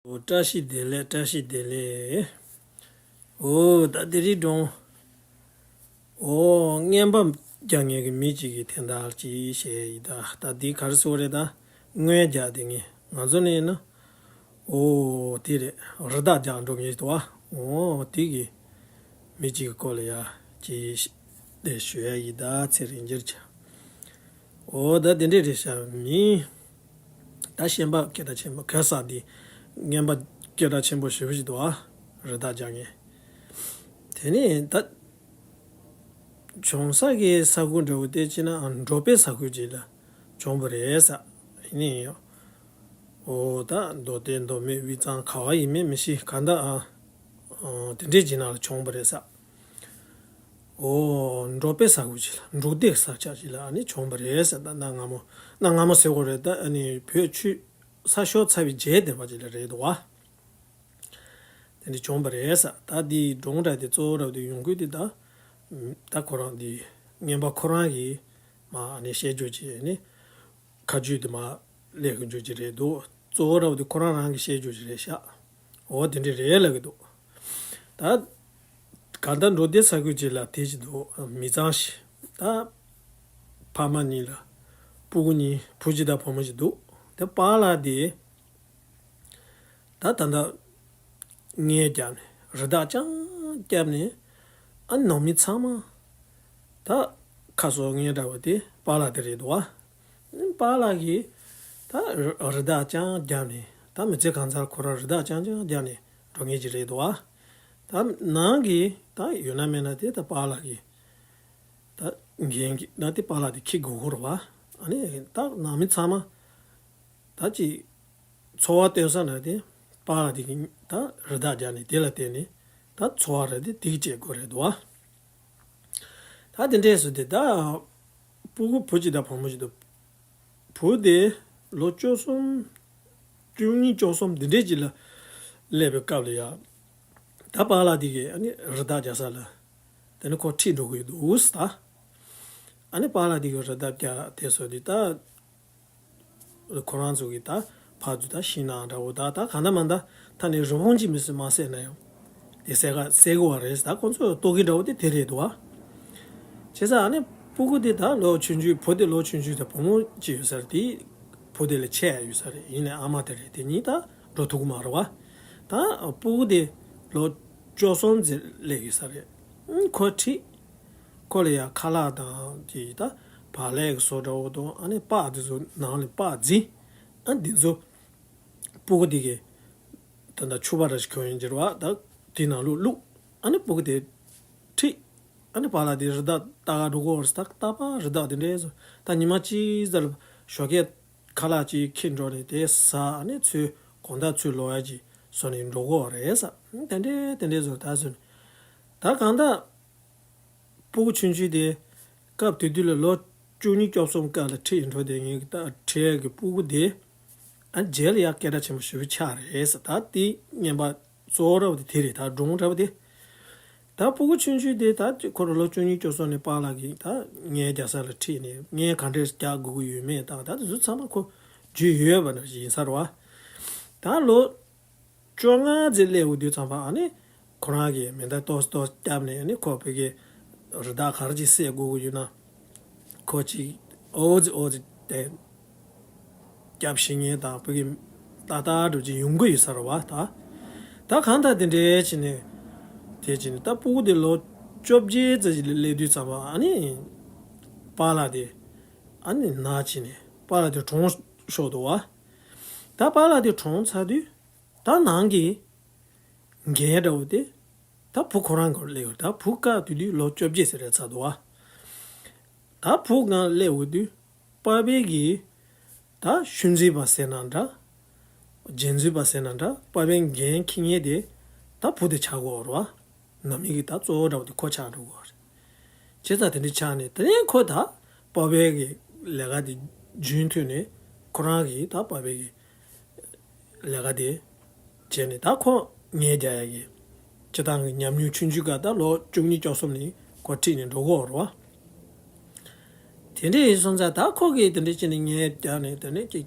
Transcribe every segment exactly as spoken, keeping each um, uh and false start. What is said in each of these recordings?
ཨོ། བཀྲ་ཤིས་བདེ་ལེགས། བཀྲ་ཤིས་བདེ་ལེགས། ཨོ། ད་དེ་རིང་སྒྲུང་། ཨོ། རྔན་པ་རྒྱག་མཁན་གྱི་མི་གཅིག་གིས་དེ་འདྲ་ཅིག་བཤད་ཡིན། ད་ད་འདི་ག་རེ་ཟེར་དགོས་རེད། ད་རྔན་རྒྱག་དེ་ངས་ང་ཚོ་ནས་ཡིན་ན། ཨོ། དེ་རེད། རི་དྭགས་རྒྱག་འགྲོ་མཁན་ཞིག་འདུག་བ། ཨོ། དེ་གི་མི་གཅིག་གི་སྐོར་ལ་ཡ་ཅིག་དེ་ཞུ་ཡ་ཡིན། ད་ཚེ་རིང་རྒྱལ་གྱི། ཨོ། ད་དེ་འདྲས་རེད་ཤག་མི། ད་ཤན་པ་སྐད་གྲགས་ཆེན་པོ། གེ་སར་འདི་རྔན་པ་སྐད་གྲགས་ཆེན་པོ་ཞེ་པོ་ཞིག་འདུག་ཨ། རི་དྭགས་རྒྱག་མཁན། དེ་ནས་ད་བྱུང་ས་གི་ས་ཁུལ་འདྲ་བོ་དེ་ཅི་ན་འབྲོག་པའི་ས་ཁུལ་ཅིག་ལ་བྱུང་བ་རེད་ས། ཡིན་ནའི་ཡང་། ཨོ། ད་མདོ་སྟོད་མདོ་སྨད་དབུས་གཙང་ག་བ་ཡིན་མིན་མི་ཤེས། གང་ལྟར་ཨ། ཨོ། དེ་འདྲས་ཅིག་ནང་ལ་བྱུང་བ་རེད་ས། ཨོ། འབྲོག་པའི་ས་ཁུལ་ཅིག་ལ། འབྲོག་སྡེ་ས་ཆ་ཅིག་ལ་ཨ་ནི་བྱུང་བ་རེད་ཟེར། ད་གནའ་སྔ་མོ། གནའ་སྔ་མོ་ཟེར་དགོས་རེད། ད་ཨ་ནི་བོད་ཆུ་ས་ཤོར་ཚར་བའི་རྗེས་དེ་བ་ཅིག་ལ་རེད་འདུག་བ། དེ་འདྲ་བྱུང་བ་རེད་ཟེར། ད་འདི་སྒྲུང་འདྲ་དེ་གཙོ་བོ་ར་དེ་ཡོང་ཁུལ་དེ་ད། ད་ཁོ་རང་འདི་རྔན་པ་ཁོ་རང་གིས་མ་ཨ་ནི་བཤད་རྒྱུ་ཅིག་ནི། ཁ་རྒྱུན་དུ་མ་ལས་ཀྱི་འཇུག་ཀྱི་རེད་འདུག། གཙོ་བོ་ར་བ་དེ་ཁོ་རང་རང་གི་བཤད་རྒྱུ་ཞིག་རེད་ཤག། འོ་དེ་འདྲ་རེད་ལབ་ཀྱི་འདུག། ད་གང་ལྟར་འབྲོག་སྡེ་ས་ཁུལ་ཅིག་ལ་དེ་ཅིག་འདུག། མི་ཚང་ཞིག། ད་ཕ་མ་གཉིས་ལ་སྤུ་གུ་གཉིས། བུ་གཅིག་དང་བུ་མོ་གཅིག་འདུག། དེ་པཱ་ལགས་དེ་ད་ད་ལྟ་རྔན་བརྒྱབ་ནས། རི་དྭགས་རྐྱང་བརྒྱབ་ནས། ཨ། ནང་མི་ཚང་མ་ད་ཁ་གསོ་མཁན་འདྲ་བོ་དེ་པཱ་ལགས་དེ་རེད་འདུག་བ། པཱ་ལགས་ཀྱིས་ད་རི་རི་དྭགས་རྐྱང་བརྒྱབ་ནས། ད་མི་ཚེ་གང་ཚར་ཁོ་རང་རི་དྭགས་རྐྱང་རྐྱང་བརྒྱབ་ནས་འགྲོ་མཁན་ཅིག་རེད་འདུག་བ། ད་ནང་གི་ད་ཡོད་ན་མེད་ན་དེ་ད་པཱ་ལགས་ཀྱི་ད་འགན་གྱི་ད་དེ་པཱ་ལགས་དེ་འཁྱེར་དགོས་ཀྱི་རེད་བ། ཨ་ནི་ད་ནང་མི་ཚང་མ་ད་ཅིག་འཚོ་བ་སྟོན་ས་ན་དེ་པཱ་ལགས་དེ་གིས་ད་རི་དྭགས་རྒྱག་ནས་དེ་ལ་བརྟེན་ནས་ད་འཚོ་བ་ར་དེ་དེ་གི་བྱེད་དགོས་རེད་འདུག་བ། ད་དེ་འདྲས་སུ་དེ་ད་སྤུ་གུ་བུ་གཅིག་དང་བུ་མོ་གཅིག་འདུག། བུ་དེ་ལོ་བཅུ་གསུམ། བཅུ་གཉིས་བཅུ་གསུམ་དེ་འདྲས་ཅིག་ལ་སླེབས་པའི་སྐབས་ལ་ཡ། ད་པཱ་ལགས་དེ་གིས་ཨ་ནི་རི་དྭགས་རྒྱག་ས་ལ་དེ་ནི་ཁོ་ཁྲིད་འགྲོ་གི་འདུག་ཟེར། ད་ཨ་ནི་པཱ་ལགས་དེ་གིས་རི་དྭགས་རྒྱག་དེ་སོ་དེ་ད། ཁོ་རང་ཚོ་གི་ད་ཕར་ཚུར་ད་ཤིང་ནགས་འདྲ་བོ་ད་ད་གང་ལྟར་མ་ད་ད་ནི་རི་བོང་གི་མི་སུ་མ་བསད་ན་ཡང་དེ་བསད་ག་བསད་དགོས་བ་རེད། ད་ཁོ་ཚོ་ལྟོ་གོས་འདྲ་བོ་དེ་དེ་རེད་འདུག་བ། བྱས་ཙང་ཨ་ནི་སྤུ་གུ་དེ་ད་ལོ་ཆུང་ཆུང་། བུ་དེ་ལོ་ཆུང་ཆུང་དང་བུ་མོ་གཅིག་ཡོད་ས་རེད། དེ་བུ་དེ་ལས་ཆེ་ཡ་ཡོད་ས་རེད། ཡིན་ནའི་ཨ་མ་དེ་རེད། དེ་གཉིས་ད་འགྲོ་ཐུབ་ཀྱི་མ་རེད་བ། ད་སྤུ་གུ་དེ་ལོ་བཅུ་གསུམ་ཙམ་སླེབས་ཡོད་ས་རེད། ཁོ་ཁྲིད། ཁོ་ལ་ཡང་ཁ་ལག་དང་གི་ད་བག་ལེབ་ཀྱི་བཟོ་འདྲ་བོ་དང་། ཨ་ནི་པགས་དེ་ཚོ་ནང་ལ་པགས་བརྫིས། ཨ་འདི་ཚོ་སྤུ་གུ་དེ་གིས་ད་ད་ཕྱུ་པ་འདྲ་ཞིག་གྱོན་ཡོང་གི་རེད་བ། ད་དེ་ནང་ལོགས་བླུགས། ཨ་ནི་སྤུ་གུ་དེ་ཁྲིད། ཨ་ནི་པཱ་ལགས་དེ་རི་དྭགས་ལྟ་ག་འགྲོ་གི་ཡོད་རེད། ད་རྟག་པར་རི་དྭགས་དེ་འདྲས་སུ་ད་ཉི་མ་གཅིག་ཙམ་ཞོགས་ཀས་ཁ་ལག་ཅིག་འཁྱེར་འགྲོ་ནས་དེ་ཟ། ཨ་ནི་ཚུར་དགོང་དག་ཚུར་ལོག་ཡ་ཅིག་བཟོས་ནས་འགྲོ་གི་ཡོད་རེད་ཟེར། དེ་འདྲས་དེ་འདྲས་བཟོས་ད་བཟོས་ནས། ད་གང་ལྟར་སྤུ་གུ་ཆུང་ཆུང་དེ་སྐབས་དེ་དུས་ལ་ལོ་བཅུ་གཉིས་བཅུ་གསུམ་སྐབས་ལ་ཁྲིད་འགྲོ་བསྡད་མཁན་གྱི་ད་ཁྲིད་ཡས་ཀྱི་སྤུ་གུ་དེ་ཨ་རྗེས་ལ་ཡ་སྐད་གྲགས་ཆེན་པོ་ཞེ་པོ་ཆགས་རེད་ཟེར། ད་དེ་རྔན་པ་གཙོ་བོ་འདྲ་བོ་དེ་དེ་རེད། ད་སྒྲུང་འདྲ་བོ་དེ། ད་སྤུ་གུ་ཆུང་ཆུང་དེ་ད་ཁོ་རང་ལོ་བཅུ་གཉིས་བཅུ་གསུམ་ནས་པཱ་ལགས་ཀྱིས་ད་རྔན་རྒྱག་ས་ལ་ཁྲིད་ནས་རྔན་ག་འདྲས་རྒྱག་དགོས་ཀྱི་ཡོད་མེད་དང་ད་དེ་ཚོ་ཚང་མ་ཁོ་རྒྱུས་ཡོད་པ་འདྲ་ཞིག་ཡིན་ས་རེད་བ། ད་ལོ་བཅོ་ལྔ་ཙམ་སླེབས་ཡོང་དུས་ཙམ་པ་ཨ་ནི་ཁོ་རང་གིས་མེ་མདའ་ཏོག་ཙམ་ཏོག་ཙམ་བརྒྱབ་ནས། ཨ་ནི་ཁོ་ཕ་གིར་རི་དྭགས་ག་རེ་ཅིག་བསད་དགོས་ཀྱི་ཡོད་ན་ཁོ་ཅིག་ཨོ་ཙི་ཨོ་ཙི་དེ་རྒྱབ་ཤེས་མཁན་དང་ཕ་གི་ཏག་ཏག་འདྲ་ཅིག་ཡོང་གི་ཡོད་ས་རེད་བ། ད་ད་གང་ལྟར་དེ་འདྲས་བྱས་ནས་དེ་བྱས་ནས་ད་སྤུ་གུ་དེ་ལོ་བཅོ་བརྒྱད་ཙམ་ཞིག་སླེབས་དུས་ཙམ་པ་ཨ་ནི་པཱ་ལགས་དེ་ཨ་ནི་ན་བྱས་ནས་པཱ་ལགས་དེ་གྲོངས་ཤོར་འདུག་བ། ད་པཱ་ལགས་དེ་གྲོངས་ཚར་དུས་ད་ནང་གི་འགན་འདྲ་བོ་དེ་ད་བུ་ཁོ་རང་སྒང་ལ་སླེབས་ཡོད། ད་བུ་སྐབས་དེ་དུས་ལོ་བཅོ་བརྒྱད་ཙམ་རེད་ཚར་འདུག་བ། ད་བུ་སྒང་ལ་སླེབས་ཡོང་དུས་པ་ཕ་གིས་ད་ཤུལ་འཛིན་པ་ཟེར་ན་འདྲ། རྗེས་འཛིན་པ་ཟེར་ན་འདྲ། པ་ཕའི་འགན་འཁྱེར་མཁན་དེ་ད་བུ་དེ་ཆགས་ཀྱི་ཡོད་རེད་བ། ནང་མི་གི་ད་གཙོ་བོ་འདྲ་བོ་དེ་ཁོ་ཆགས་འགྲོ་གི་ཡོད་རེད། བྱས་ཙང་དེ་འདྲ་ཆགས་ནས་དེ་ནས་ཁོ་ད་པ་ཕའི་གི་ལས་ཀ་དེ་རྒྱུན་མཐུད་ནས་ཁོ་རང་གིས་ད་པ་ཕའི་གི་ལས་ཀ་དེ་བྱས་ནས་ད་ཁོ་རྔན་རྒྱག་ཡ་གི་སྤྱིར་བཏང་གི་ཉམས་མྱོང་ཆུང་ཆུང་སྐབས་ད་ལོ་བཅུ་གཉིས་བཅུ་གསུམ་ནས་ཁོ་ཁྲིད་ནས་འགྲོ་གི་ཡོད་རེད་བ། དེ་འདྲ་ཡིན་སོང་ཙང་ད་ཁོ་གིས་དེ་འདྲ་བྱས་ནས་རྔན་རྒྱག་ནས་དེ་ནས་ཅིག་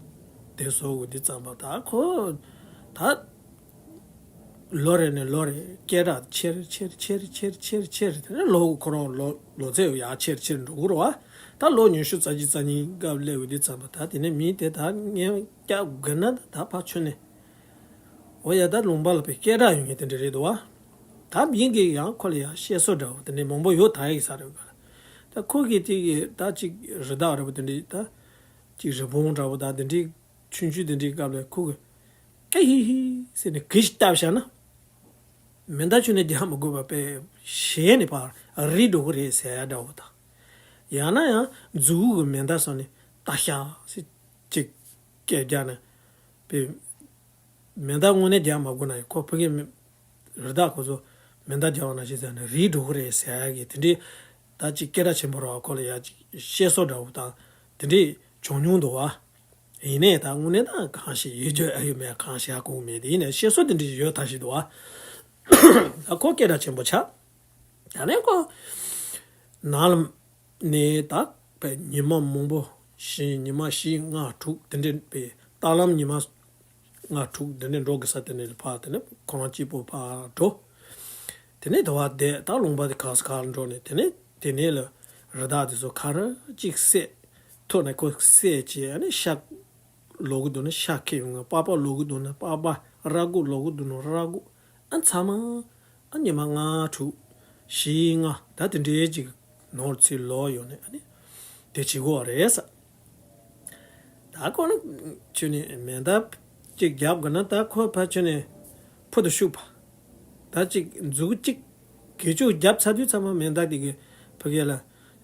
དེ་བཟོ་དགོས་དུས་ཙམ་པ་ད་ཁོ་ད་ ལོ་རེ་ནས་ལོ་རེ་སྐད་གྲགས་ཆེར་ཆེར་ཆེར་ཆེར་ཆེར་ཆེར་དེ་ནས་ལོ་ཁོ་རང་ལོ་ལོ་ཚད་ཡར་ཆེར་ཆེར་འགྲོ་གི་རེད་བ། ད་ལོ་ཉི་ཤུ་རྩ་གཅིག་རྩ་གཉིས་སྐབས་སླེབས་ཡོང་དུས་ཙམ་པ་ད་དེ་ནས་མི་དེ་ད་ངས་སྐྱབས་དགོས་ན་ད་ཕར་ཕྱོགས་ནས། འོ་ཡ་ད་ལུང་པ་ལ་དཔེ་སྐད་གྲགས་ཡོད་མཁན་དེ་འདྲ་རེད་འདུག་བ། ད་མི་གིས་ཡང་ཁོ་ལ་ཡང་བཤད་སྲོལ་འདྲ་བོ་དེ་འདྲ་མང་པོ་ཡོད་ད་ཡིག་ས་རེད་ག་ལ། ད་ཁོ་གིས་དེ་གི་ད་ཅིག་རི་དྭགས་འདྲ་བོ་དེ་འདྲ་ད་ཅིག་རི་བོང་འདྲ་བོ་ད་དེ་འདྲའི་ཆུང་ཆུང་དེ་འདྲའི་སྐབས་ལ་ཁོ་གིས་ཀ་ཧི་ཧི་ཟེར་ནས་གི་ཞིག་བཏབ་བཞག་ན། མེ་མདའ་ཁྱོན་ནས་རྒྱག་མི་དགོས་པ་དཔེ་ཞེད་ནས་ཕར་རིལ་འགྲོ་གི་རེད་ཟེར་ཡ་འདྲ་བོ་དང་། ཡང་ན་ཡང་མཛུ་གུ་གི་མེ་མདའ་བཟུང་ནས་ཏ་ཤ་ཟེར་ཅིག་སྐད་རྒྱག་ནས་དཔེ། མེ་མདའ་དངོས་གནས་རྒྱག་མ་དགོས་ན་ཡང་ཁོ་ཕ་གིའི་མི་རི་དྭགས་ཁོ་ཚོ་མེ་མདའ་རྒྱག་པ་ནང་བཞིན་ཟེར་ནས་རིལ་འགྲོ་གི་རེད་ཟེར་ཡ་གི་དེ་འདྲའི་ད་ཅིག་སྐད་གྲགས་ཆེན་པོ་རེད་བ། ཁོ་ལ་ཡ་ཅིག་བཤད་སྲོལ་འདྲ་བོ་དང་དེ་འདྲའི་བྱུང་མྱོང་འདུག་བ། ཡིན་ནའི་ད་དངོས་གནས་ད་གང་ཞིག་ཡོད་རྒྱུ་ཨ་ཡོད་མེད་གང་ཞིག་ཧ་གོ་གི་མེད་དེ། ཡིན་ནའི་བཤད་སྲོལ་དེ་འདྲ་ཞིག་ཡོད་ཐག་ཞིག་འདུག་བ། ད་ཁོ་སྐད་གྲགས་ཆེན་པོ་ཆགས། ད་ནས་ཁོ་ནང་ལ་ནས་ད་བས་ཉི་མ་མང་པོ་བཞིན་ཉི་མ་བཞི་ལྔ་དྲུག་དེ་འདྲའི་བས་ད་ལམ་ཉི་མ་ལྔ་དྲུག་དེ་འདྲའི་འགྲོ་དགོས་ས་དེ་ནས་ཕར་དེ་ནས་ཁོ་རང་གཅིག་པོ་ཕར་འགྲོ། དེ་ནས་དེ་བ་བསྡད་ད་ལུང་པ་དེ་ག་ས་ག་ལ་འགྲོ་ནས་དེ་ནས་དེ་ནས་ལ་རི་དྭགས་དེ་ཚོ་ག་རེ་གཅིག་བསད་ཐུག་ནས་ཁོ་བསད་བྱས་ཨ་ནི་ཤ་ལོག་གི་འདུག་ན་ཤ་ཁྱེར་ཡོང་ངས། པགས་པ་ལོག་གི་འདུག་ན་པགས་པ། ར་གུ་ལོག་གི་འདུག་ན་ར་གུ། ཨ་ཚང་མ་ཨ་ཉི་མ་ལྔ་དྲུག་བཞི་ལྔ་ད་དེ་འདྲའི་ཅིག་ནོར་ཚིག་ལོག་ཡོང་ནས་ཨ་ནི་དེ་བྱེད་དགོས་པ་རེད་ས། ད་ཁོ་ན་ཁྱོད་ནས་མེ་མདའ་ཅིག་རྒྱབ་དགོས་ན་ད་ཁོ་ཕར་ཁྱོད་ནས་ཕུ་དུ་ཤུག་པ། ད་ཅིག་མཛུ་གུ་ཅིག་གི་ཅུ་རྒྱབ་ཚར་དུས་ཚང་མ་མེ་མདའ་དེ་གི་ཕ་གི་ལ་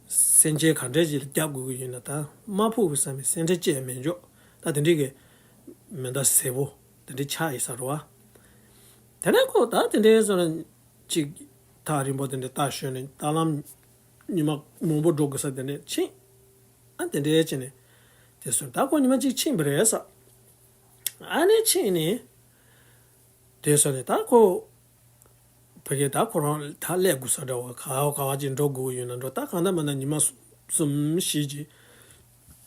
སེམས་ཅན་ག་འདྲ་ཅིག་ལ་རྒྱབ་དགོས་ཀྱི་ཡོད་ན་ད་མ་ཕུ་བའི་བསམ་པའི་སེམས་ཁྲལ་བཅས་མེད་འཇོག་ད་དེ་འདྲའི་གི་མེ་མདའ་ཟེར་བོ། དེ་འདྲའི་ཆགས་ཡིན་ས་རེད་བ། དེ་ནས་ཁོ་ད་དེ་འདྲའི་བཟོ་ན་ཅིག་ཐག་རིང་པོ་དེ་འདྲའི་ལྟ་ཞོན་ནས་ད་ལམ་ཉི་མ་མང་པོ་འགྲོ་དགོས་ས་དེ་འདྲའི་ཕྱིན། ཨ་དེ་འདྲའི་བྱས་ནས་དེ་སོང་ད་ཁོ་ཉི་མ་གཅིག་ཕྱིན་པ་རེད་ས། ཨ་ནི་ཕྱིན་ནས་དེ་སོང་ནས་ད་ཁོ་ཕ་གི་ད་ཁོ་རང་ད་སླེབས་དགོས་ས་འདྲ་བ་ག་བ་ག་བ་ཅིག་འགྲོ་དགོས་ཡོད་ན་འགྲོ། ད་གང་ལྟར་མ་ན་ཉི་མ་གསུམ་བཞི་ཅིག་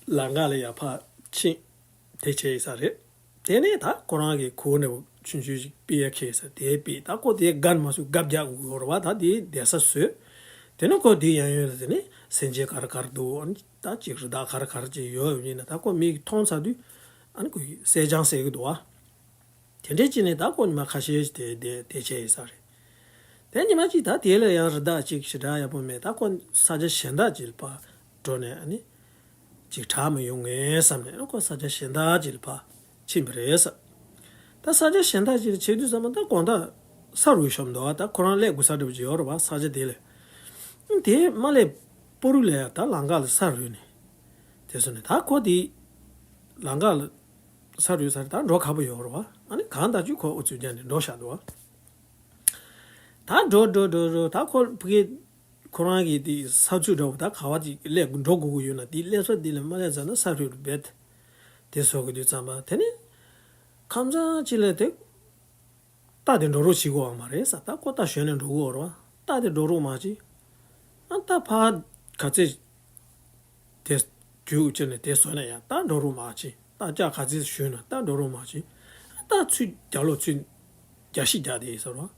ལམ་ཁ་ལ་ཡར་ཕར་ཕྱིན། དེ་བྱས་ཡིན་ས་རེད། དེ་ནས་ད་ཁོ་རང་གི་གོ་ནས་ཆུང་ཆུང་ཞིག་པི་ཡ་ཁེ་ས་དེ་པི་ད་ཁོ་དེ་དགའ་མ་སུ་དགའ་རྒྱག་དགོས་རེད་བ། ད་དེ་བསྡད་ས་བཟོས། དེ་ནས་ཁོ་དེ་ཡང་ཡོད་ལ་དེ་ནས་སེམས་ཅན་ག་རེ་ག་རེ་འདུག་ཨ་ནི་ད་ཅིག་རི་དྭགས་ག་རེ་ག་རེ་ཅིག་ཡོད་ཡོད་ཡིན་ན་ད་ཁོ་མིག་མཐོང་ཚར་དུས་ཨ་ནི་ཁོ་གསེར་སྦྱངས་ཟེར་གི་འདུག་བ། དེ་འདྲས་ཅིག་ནས་ད་ཁོ་ཉི་མ་ཁ་ཤས་ཤིག་དེ་དེ་དེ་བྱས་ཡིན་ས་རེད། དེ་ཉི་མ་གཅིག་ད་དེ་ལ་ཡང་རི་དྭགས་གཅིག་ཞེ་དྲག་ཡག་པོ་མེད། ད་ཁོ་ས་ཆ་གཞན་དག་ཅིག་ལ་ཕར་འགྲོ་ནས་ཨ་ནི་ཅིག་དྲག་མི་ཡོང་ངེས་བསམ་ནས་ཨ་ཁོ་ས་ཆ་གཞན་དག་ཅིག་ལ་ཕར་ཕྱིན་པ་རེད་ས། ད་ས་ཆ་གཞན་དག་ཅིག་ལ་ཕྱིན་དུས་ཙམ་པ་ད་དགོང་དག་ས་རུབ་ཤོར་འདུག་ད་ཁོ་རང་སླེབས་དགོས་ས་འདྲ་པོ་ཅིག་ཡོད་རེད་བ། ས་ཆ་དེ་ལ་དེ་མ་སླེབས་པོ་རུ་ལ་ཡང་ད་ལམ་ཁ་ལ་ས་རུབ་ནས་དེ་སོང་ནས་ད་ཁོ་དེ་ལམ་ཁ་ལ་ས་རུབ་ས་རེད། ད་འགྲོ་ཁག་པོ་ཡོད་རེད་བ། ཨ་ནི་གང་ལྟར་ཅིག་ཁོ་ཨུ་ཚུགས་རྒྱག་ནས་འགྲོ་བཞག་འདུག་བ། ད་འགྲོ་འགྲོ་འགྲོ་འགྲོ་ད་ཁོ་ཕ་གི་ཁོ་རང་གི་དེ་ས་ཚུགས་འདྲ་བོ་ད་ག་བ་ཅིག་སླེབས་འགྲོ་དགོས་ཀྱི་ཡོད་ན་དེ་སླེབས་ས་དེ་ལ་མ་སླེབས་ཚར་ན་ས་རུབ་རུབ་བེད་དེ་བཟོ་གི་དུས་ཙམ་པ་དེ་ནི་ཁམས་ཚང་ཅིག་ལ་དེ་རྟ་དེ་འགྲོ་རོགས་བྱེད་དགོས་བ་མ་རེད་ས། ད་ཁོ་རྟ་ཞོན་ནས་འགྲོ་དགོས་རེད་བ། རྟ་དེ་འགྲོ་རོགས་མ་བྱེད། ཨ་རྟ་ཕར་ག་ཚད་དེ་རྒྱུག་བྱས་ནས་དེ་བཟོས་ན་ཡང་རྟ་འགྲོ་རོགས་མ་བྱེད། རྟ་ལྕག་ག་ཚད་ཞོན་ན་རྟ་འགྲོ་རོགས་མ་བྱེད། ཨ་རྟ་ཚུར་རྒྱབ་ལོག་ཚུར་རྒྱག་ཤི་རྒྱག་དེ་ཡིན་ས་རེད་བ།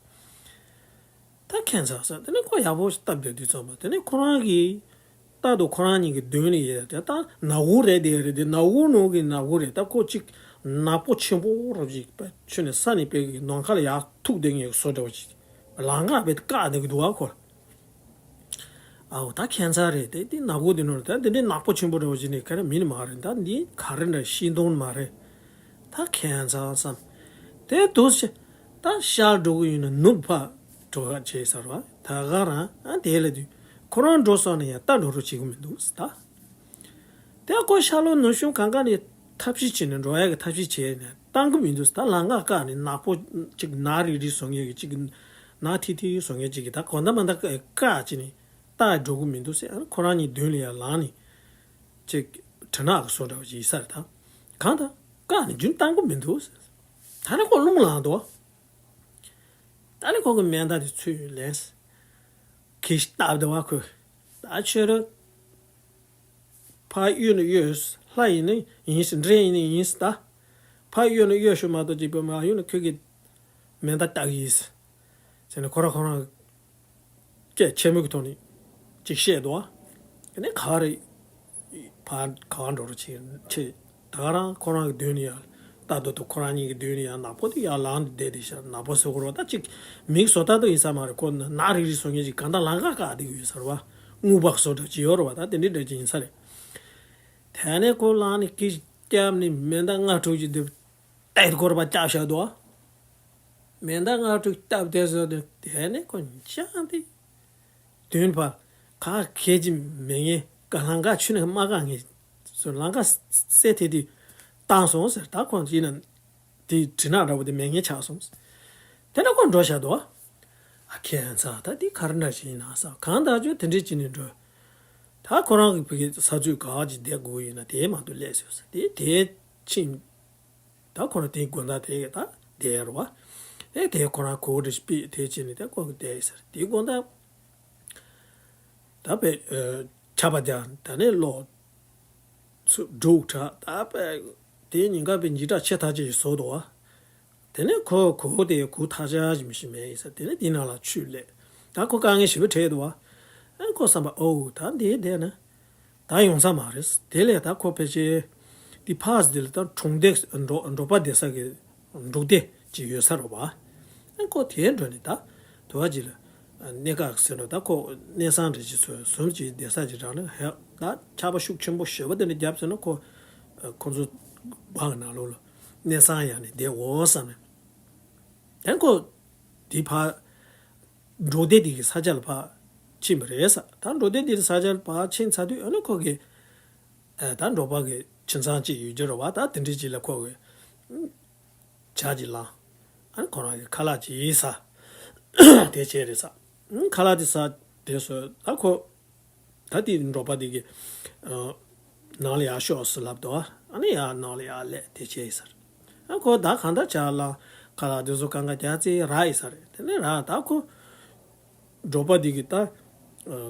ད་ཁྱད་མཚར་ས། དེ་ནས་ཁོ་ཡག་པོ་ཞིག་སྟབས་བདེ་དུས་ཙམ་པ་དེ་ནས་ཁོ་རང་གིས་རྟ་དང་ཁོ་རང་གཉིས་ཀྱི་མདུན་ལ་ཡོད་དེ་ད་ནག་པོ་རེད་དེ་རེད་དེ་ནག་པོ་ནང་གི་ནག་པོ་རེད། ད་ཁོ་གཅིག་ནག་པོ་ཆེན་པོ་རབ་ཅིག་པ་ཆུ་ནས་ས་ནས་པའི་གི་ནམ་མཁའ་ལ་ཡར་ཐུག་བསྡད་མཁན་གྱི་བཟོ་འདྲ་བ་ཅིག་ལམ་ཁ་བས་བཀག་བསྡད་ཀྱི་འདུག་ཨ་ཁོ། ཨའོ་ད་ཁྱད་མཚར་རེད་དེ་དེ་ནག་པོ་དེ་ནོར་ད་དེ་འདྲའི་ནག་པོ་ཆེན་པོ་འདྲ་བ་ཅིག་ནས་ག་རེ་མིན་མ་རེད། ད་འདི་ག་རེ་འདྲ་ཤིང་སྡོང་མ་རེད། ད་ཁྱད་མཚར་བསམ། དེ་དུས་ད་ཤར་འགྲོ་གི་ཡིན་ན་ནུབ་ཕར་འགྲོ་ག་བྱས་ཟེར་བ་ད་ག་རང་ཨ་དེ་ལ་དུས་ཁོ་རང་འགྲོ་སོང་ནས་ཡང་ད་འགྲོ་རོགས་བྱེད་གི་མི་འདུག་ཟེར་ད། དེ་ཁོ་ཤར་ལྷོ་ནུབ་བྱང་གང་ག་ནས་ཐབས་ཤེས་བྱས་ནས་འགྲོ་ཡ་གི་ཐབས་ཤེས་བྱས་ནས་བཏང་གི་མི་འདུག་ཟེར་ད། ལམ་ཁ་བཀག་ནས་ནག་པོ་ཅིག་ནག་རིལ་རིལ་བཟོ་མཁན་གྱི་ཅིག་ནག་ཐིག་ཐིག་བཟོ་མཁན་ཅིག་གིས་ད་གང་ལྟར་མ་ལྟར་བཀག་བྱས་ནས་ད་འགྲོ་གི་མི་འདུག་ཟེར། ཨ་ཁོ་རང་གཉིས་མདུན་ལ་ཡར་ལངས་ནས་ཅིག་གྲི་ནག་གི་བཟོ་འདྲ་བ་ཅིག་ཡིན་ས་རེད་ད། གང་ལྟར་བཀག་ནས་རྒྱུན་བཏང་གི་མི་འདུག་ཟེར། ད་ནི་ཁོ་རླུང་ལངས་འདུག་ད་ནི་ཁོ་གི་མེ་མདའ་དེ་ཚུར་ལེན། གི་ཞིག་བཏབ་འདུག་བ་ཁོས། ད་ཁྱོད་རང་ཕར་གཡུག་ནས་གཡུག་ལྷ་ཡིན་ན་ཡིན་ཟེར། འདྲེ་ཡིན་ན་ཡིན་ཟེར་ད། ཕར་གཡུག་ནས་གཡུག་ཤོག་མ་གཏོགས་ཅིག་པོ་མ་གཡུག་ན་ཁོས་གི་ མེ་མདའ་བཏགས་ཀྱི་ཡིན་ཟེར་ནས་ཁོ་རང་ཁོ་རང་སྐད་ཆེན་པོའི་ཐོག་ནས་ཅིག་བཤད་འདུག་བ། དེ་ནས་ག་རེ་ཕར་ག་བ་འགྲོ་རུ་ཆེ་ཆེ། ད་ག་རང་ཁོ་རང་གི་མདུན་ནས་ཡར་ལྟ་དུས་དུ་ཁོ་རང་གཉིས་ཀྱི་མདུན་ནས་ཡར་ནག་པོ་དེ་ཡར་ལངས་ཏེ་བསྡད་དེ་ཤར་ནག་པོ་བཟོ་དགོས་རེད་བ། ད་ཅིག་མིག་བཟོ་ལྟ་དུ་ཡིན་ས་མ་རེད། ཁོ་ནག་རིག་རིག་བཟོ་མཁན་ཅིག་གང་ལྟར་ལམ་ཁ་བཀག་བསྡད་ཀྱི་ཡོད་ས་རེད་བ། རྔུལ་བག་བཟོ་འདྲ་ཅིག་ཡོད་རེད་བ། ད་དེ་འདྲའི་འདྲ་ཅིག་ཡིན་ས་རེད། དེ་ནས་ཁོ་ལངས་ནས་ཀི་བརྒྱབ་ནས་མེ་མདའ་ལྔ་དྲུག་ཅིག་འདི་ཏེ་སྐོར་པ་བརྒྱབ་བཞག་འདུག་མེ་མདའ་ལྔ་དྲུག་བརྒྱབ་དེ་བཟོ་དེ་དེ་ནས་ཁོ་འཇང་དེ་དུས་ཕ་ག་ཁེ་ཅི་མེད་ངེས་ཀ་ལང་ཀ་ཆུ་ནས་མ་གང་ངེས་སོ་ལང་ཀ་སེ་དེ་དེ་བཏང་སོང་ཟེར། ད་ཁོ་ཡིན་ན་དེ་དྲི་ནག་འདྲ་བོ་དེ་མེད་ངེས་ཆགས་སོང་། དེ་ནས་ཁོ་འགྲོ་བཞག་འདུག་ཨ་ཁྱེད་ཚ་ད་འདི་ག་རེ་འདྲ་ཞིག་ཡིན་ན་ས་གང་ལྟར་ཅོ་དེ་འདྲས་ཅི་ནས་འགྲོ། ད་ཁོ་རང་གི་བུ་གའི་ས་ཚུད་ག་ཅིག་བསྡད་དགོས་ཡིན་ན་དེ་མ་གཏོགས་ལས་ཟེར་ས་དེ་དེ་ཕྱིན། ད་ཁོ་རང་དེའི་དགོན་བདག་དེ་ག་ད་བསྡད་ར་བ། ཨེ་དེ་ཁོ་རང་གོ་རེ་ཤི་པི་དེ་བྱས་ནས་ད་ཁོ་གི་བསྡད་ཡོད་ས་རེད། དེའི་དགོན་བདག་ད་པའི་ཆར་པ་རྒྱག་ད་ནས་ལོག་ཚུར་འབྲུག་གྲགས་ད་པའི་དེའི་ཉིན་དཀར་པའི་ཉི་གྲགས་ཆེ་ཐག་ཆོད་ཀྱི་བཟོ་འདུག་བ། དེ་ནས་ཁོ་གོ་དེ་གུ་ཐག་ཆག་ཞིམ་ཞིམ་མེད་ཡིན་ས་དེ་ནས་དེའི་ནང་ལ་ཆུ་ལས་ད་ཁོ་དཀའ་ངལ་ཞེ་པོ་འཕྲད་འདུག་བ། ཨ་ཁོ་བསམ་པ་ཨོ་ད་འདི་བསྡད་ན། ད་ཡོང་ས་མ་རེད། དེ་ལས་ད་ཁོ་ཕལ་ཆེར་དེ་ཕར་དེ་ལ་ད་གྲོང་སྡེ་འབྲོག་འབྲོག་པ་བསྡད་ས་གི་འབྲོག་སྡེ་ཅིག་ཡོད་ས་རེད་བ། ཨ་ཁོ་དེར་འགྲོ་ནས་ད་དུ་བ་ཅིག་ལ་གནས་སྐབས་ཟེར་འགྲོ་ད་ཁོ་གནས་ཚང་འདྲ་ཅིག་བཟོས་ཟུར་ཅིག་བསྡད་ས་ཅིག་རག་ན་ཧེ་ད་ཆར་པ་ཤུགས་ཆེན་པོ་ཞེ་པོ་དེ་འདྲ་བརྒྱབ་ཟེར་ན་ཁོ་ཁོ་ཚོ་བག་ནང་ལོགས་ལ་གནས་ཚང་ཡང་ནས་བསྡད་འོ་བསམ་ནས་ཨ་ཁོ་དེ་ཕར། འབྲོག་སྡེ་དེ་གི་ས་ཆ་ལ་ཕར་ཕྱིན་པ་རེད་ས། ད་འབྲོག་སྡེ་དེ་གི་ས་ཆ་ལ་ཕར་ཕྱིན་ཚར་དུས་ཨ་ནི་ཁོ་གི་ཨ་ད་འབྲོག་པ་གི་ཁྱིམ་ཚང་ཅིག་ཡོད་རྒྱུ་རེད་བ། ད་དེ་འདྲའི་ཅིག་ལ་ཁོ་གི་ཇ་ཅིག་བླངས། ཨ་ནི་ཁོ་རང་གི་ཁ་ལག་ཅིག་ཟ། དེ་བྱས་རེད་ས། ཨ་ཁ་ལག་དེ་ཟ་དེ་སོ་ད་ཁོ། ད་དེ་འབྲོག་པ་དེ་གི་ཨ་ནང་ལ་ཡར་ཤོག་ཟེར་ལབ་འདུག་ཨ་ནི་ཡར་ནང་ལ་ཡར་སླེབས་དེ་བྱས་ཡིན་ས་རེད། ཨ་ཁོ་ད་གང་ལྟར་ཇ་བླངས་ཁ་ལག་དེ་ཚོ་གང་ག་རྒྱག་ཚེ་རག་ཡིན་ས་རེད། དེ་ནས་རག་ད་ཁོ་འབྲོག་པ་དེ་གི་ད་ཨ་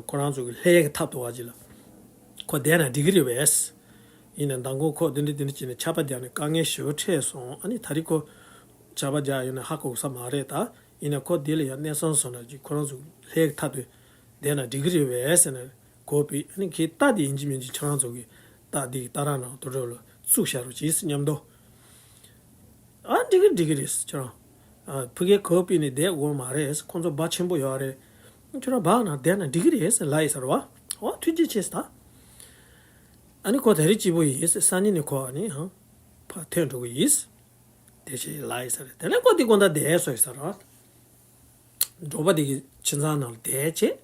ཁོ་རང་ཚོ་གི་ལྷས་ཀྱི་ཐབ་ཏུ་བ་ཅིག་ལ་ཁོ་བསྡད་ན་འགྲིག་གི་རེད་པས། ཡིན་ནའི་མདང་དགོང་ཁོ་དེ་འདྲ་དེ་འདྲ་བྱས་ནས་ཆར་པ་བརྒྱབ་ནས་དཀའ་ངལ་ཞེ་པོ་འཕྲད་སོང་། ཨ་ནི་ད་རེས་ཁོ་ཆར་པ་བརྒྱབ་ཡོད་ན་ཧ་གོ་ས་མ་རེད་ད། ཡིན་ནའི་ཁོ་དེ་ལ་ཡང་གནས་ཚང་བཟོ་ན་ཅིག་ཁོ་རང་ཚོ་ལྷས་ཀྱི་ཐབ་ཏུ་བསྡད་ན་འགྲིག་གི་རེད་པས་ཟེར་ནས་གོ་བི་ཨ་ནི་ཁྱེད་རྟ་དེ་ཡིན་གཅིག་མིན་གཅིག་ཁྱེད་རང་ཚོ་གི་རྟ་དེ་གི་རྟ་ར་ནང་དུ་འགྲོ་ལ་བཙུགས་བཞག་རོགས་གྱིས་སྙམ་དོ། ཨ་འགྲིག་གི་འགྲིག་གི་རེད་ཁྱོད་རང་། ཨ་ཕ་གིར་གོ་བི་ནི་བསྡད་དགོས་མ་རེད། ཁོང་ཚོ་སྦ་ཆེན་པོ་ཡོད་རེད། ཁྱོད་རང་སྦ་ནང་བསྡད་ན་འགྲིག་གི་རེད་ཟེར་ལབ་ཡིན་ས་རེད་བ། འོ་ཐུགས་རྗེ་ཆེ་ཟེར་ད། ཨ་ནི་ཁོ་ད་རེས་སྐྱིད་པོ་ཡིན་ཟེར་སང་ཉིན་ནས་ཁོ་ཨ་ནི་ཧང་ཕར་ཐོན་འགྲོ་གི་ཡིན། དེ་བྱས་ལབ་ཡིན་ས་རེད། དེ་ནས་ཁོ་དེ་དགོང་དག་བསྡད་སོང་ཡིན་ས་རེད་བ། འབྲོག་པ་དེ་གི་ཁྱིམ་ཚང་ནང་ལ་བསྡད་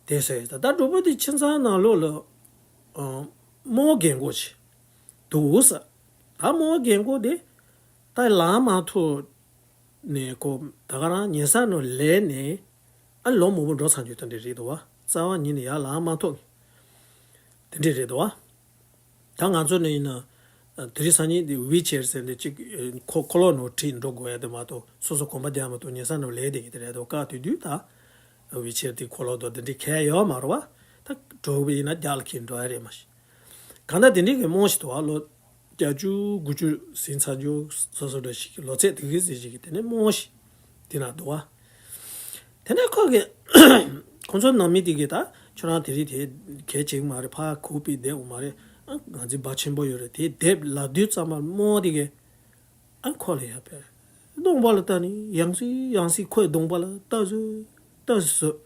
བྱས། བསྡད་སོང་ཡིན་ས་ད་འབྲོག་པ་དེ་ཁྱིམ་ཚང་ནང་ལོགས་ལ་ཨ་རྨོ་རྒན་གོག་ཅིག་འདུག་ས། ད་རྨོ་རྒན་གོག་དེ་ད་ལངས་མ་ཐུབ་ནས་ཁོ་ད་ག་རང་ཉལ་ས་ནང་ལས་ནས་ཨ་ལོ་མང་པོ་འགྲོ་ཚར་རྒྱུ་དེ་འདྲ་རེད་འདུག་བ། རྩ་བ་ཉིད་ནས་ཡར་ལངས་མ་ཐུབ། དེ་འདྲ་རེད་འདུག་བ། ད་ང་ཚོ་ནས་ཡིན་ན། དེ་རིང་སང་ཉིན་དེ་ཝི་ཆེར་ཟེར་ནས་གཅིག་ཁོ་ཁོ་ལོ་ནོར་ཁྲིད་འགྲོ་དགོས་ཡ་དེ་མ་གཏོགས་སོ་སོ་གོམ་པ་རྒྱག་མ་གཏོགས་ཉལ་ས་ནང་ལས་དེ་གི་དེ་རེད་འདུག་སྐབས་དེ་དུས་ད་ཝི་ཆེར་དེ་ཁོ་ལོ་དོ་དེ་འདྲའི་གལ་ཡོད་མ་རེད་བ། ད་འགྲོ་བ་ཡིན་ན་རྒྱག་ལ་ཁྱེར་འགྲོ་ཡ་རེད་མ་གཞི། གང་ལྟར་དེ་འདྲའི་གི་རྨོ་ཞིག་འདུག་བ། ལོ་བརྒྱད་ཅུ་དགུ་བཅུ་ཟིན་ཚར་རྒྱུ་སོ་སོ་འདྲ་ཞིག་ལོ་ཚད་དེ་གི་ཟེར་ཞིག་གི་དེ་ནས་རྨོ་ཞིག་དེ་ན་འདུག་བ། དེ་ནས་ཁོ་གི་ཁོང་ཚོ་ནང་མི་དེ་གི་ད་ཁྱོད་རང་དེ་རིང་དེ་གལ་ཆེ་གི་མ་རེད། ཕར་གུག་པའི་བསྡད་འོང་མ་རེད། ཨ་ང་ཚོའི་སྦ་ཆེན་པོ་ཡོད་རེད། དེ་བསྡད་ལབ་དུས་ཙམ་པ་རྨོ་དེ་གི་ཨ་ཁོ་ལ་ཡ་ཕེ་གདོང་པ་ལ་ལྟ་ནི་ཡང་སེ་ཡང་སེ་ཁོའི་གདོང་པ་ལ་ལྟ་བཟོས་ལྟ་བཟོས།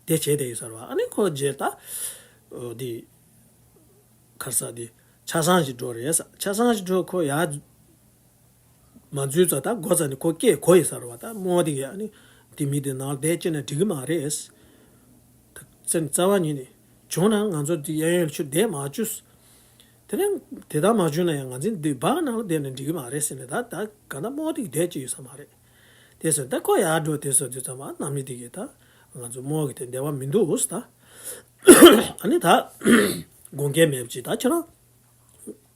དེ་བྱས་དེ་ཡིན་ས་རེད་བ། ཨ་ནི་ཁོ་རྗེས་ད། འོ་དེ། ཁར་ས་དེ། ཆ་ཚང་ཞིག་འགྲོ་རེད་ས། ཆ་ཚང་ཞིག་འགྲོ་ཁོ་ཡ། མ་འཛུལ་ཙང་ད་སྒོ་རྩ་ནས་ཁོ་སྐད་གོ་ཡིན་ས་རེད་བ། ད་རྨོ་དེ་གི་ཨ་ནི། དེ་མི་དེ་ནང་བསྡད་ཅེ་ན་འགྲིག་གི་མ་རེད། ད་རྩ་ནས་རྩ་བ་ཉིད་ནས། བྱུང་ན་ང་ཚོ་དེ་གཡས་གཡོན་ལ་ཆུ་བསྡད་མ་བཅུག་དེ་ནས་དེ་ལྟར་མ་བྱུང་ན་ཡང་ང་ཚོ་འདི་སྦ་ནང་ལ་བསྡད་ན་འགྲིག་གི་མ་རེད་ཟེར་ནས་ད་ད་ག་ན་རྨོ་དེ་གི་བསྡད་ཅེ་ཡོད་ས་མ་རེད། དེ་སོ་ད་ཁོ་ཡར་འགྲོ་དེ་སོ་དུས་ཙམ་པ་ནང་མི་དེ་གིས་ད་ང་ཚོ་རྨོ་གི་དེ་འདེ་བ་མི་འདུག་ད། ཨ་ནི་ད་དགོངས་འགལ་མེད་པ་ཅིག་ད་ཁྱེད་རང་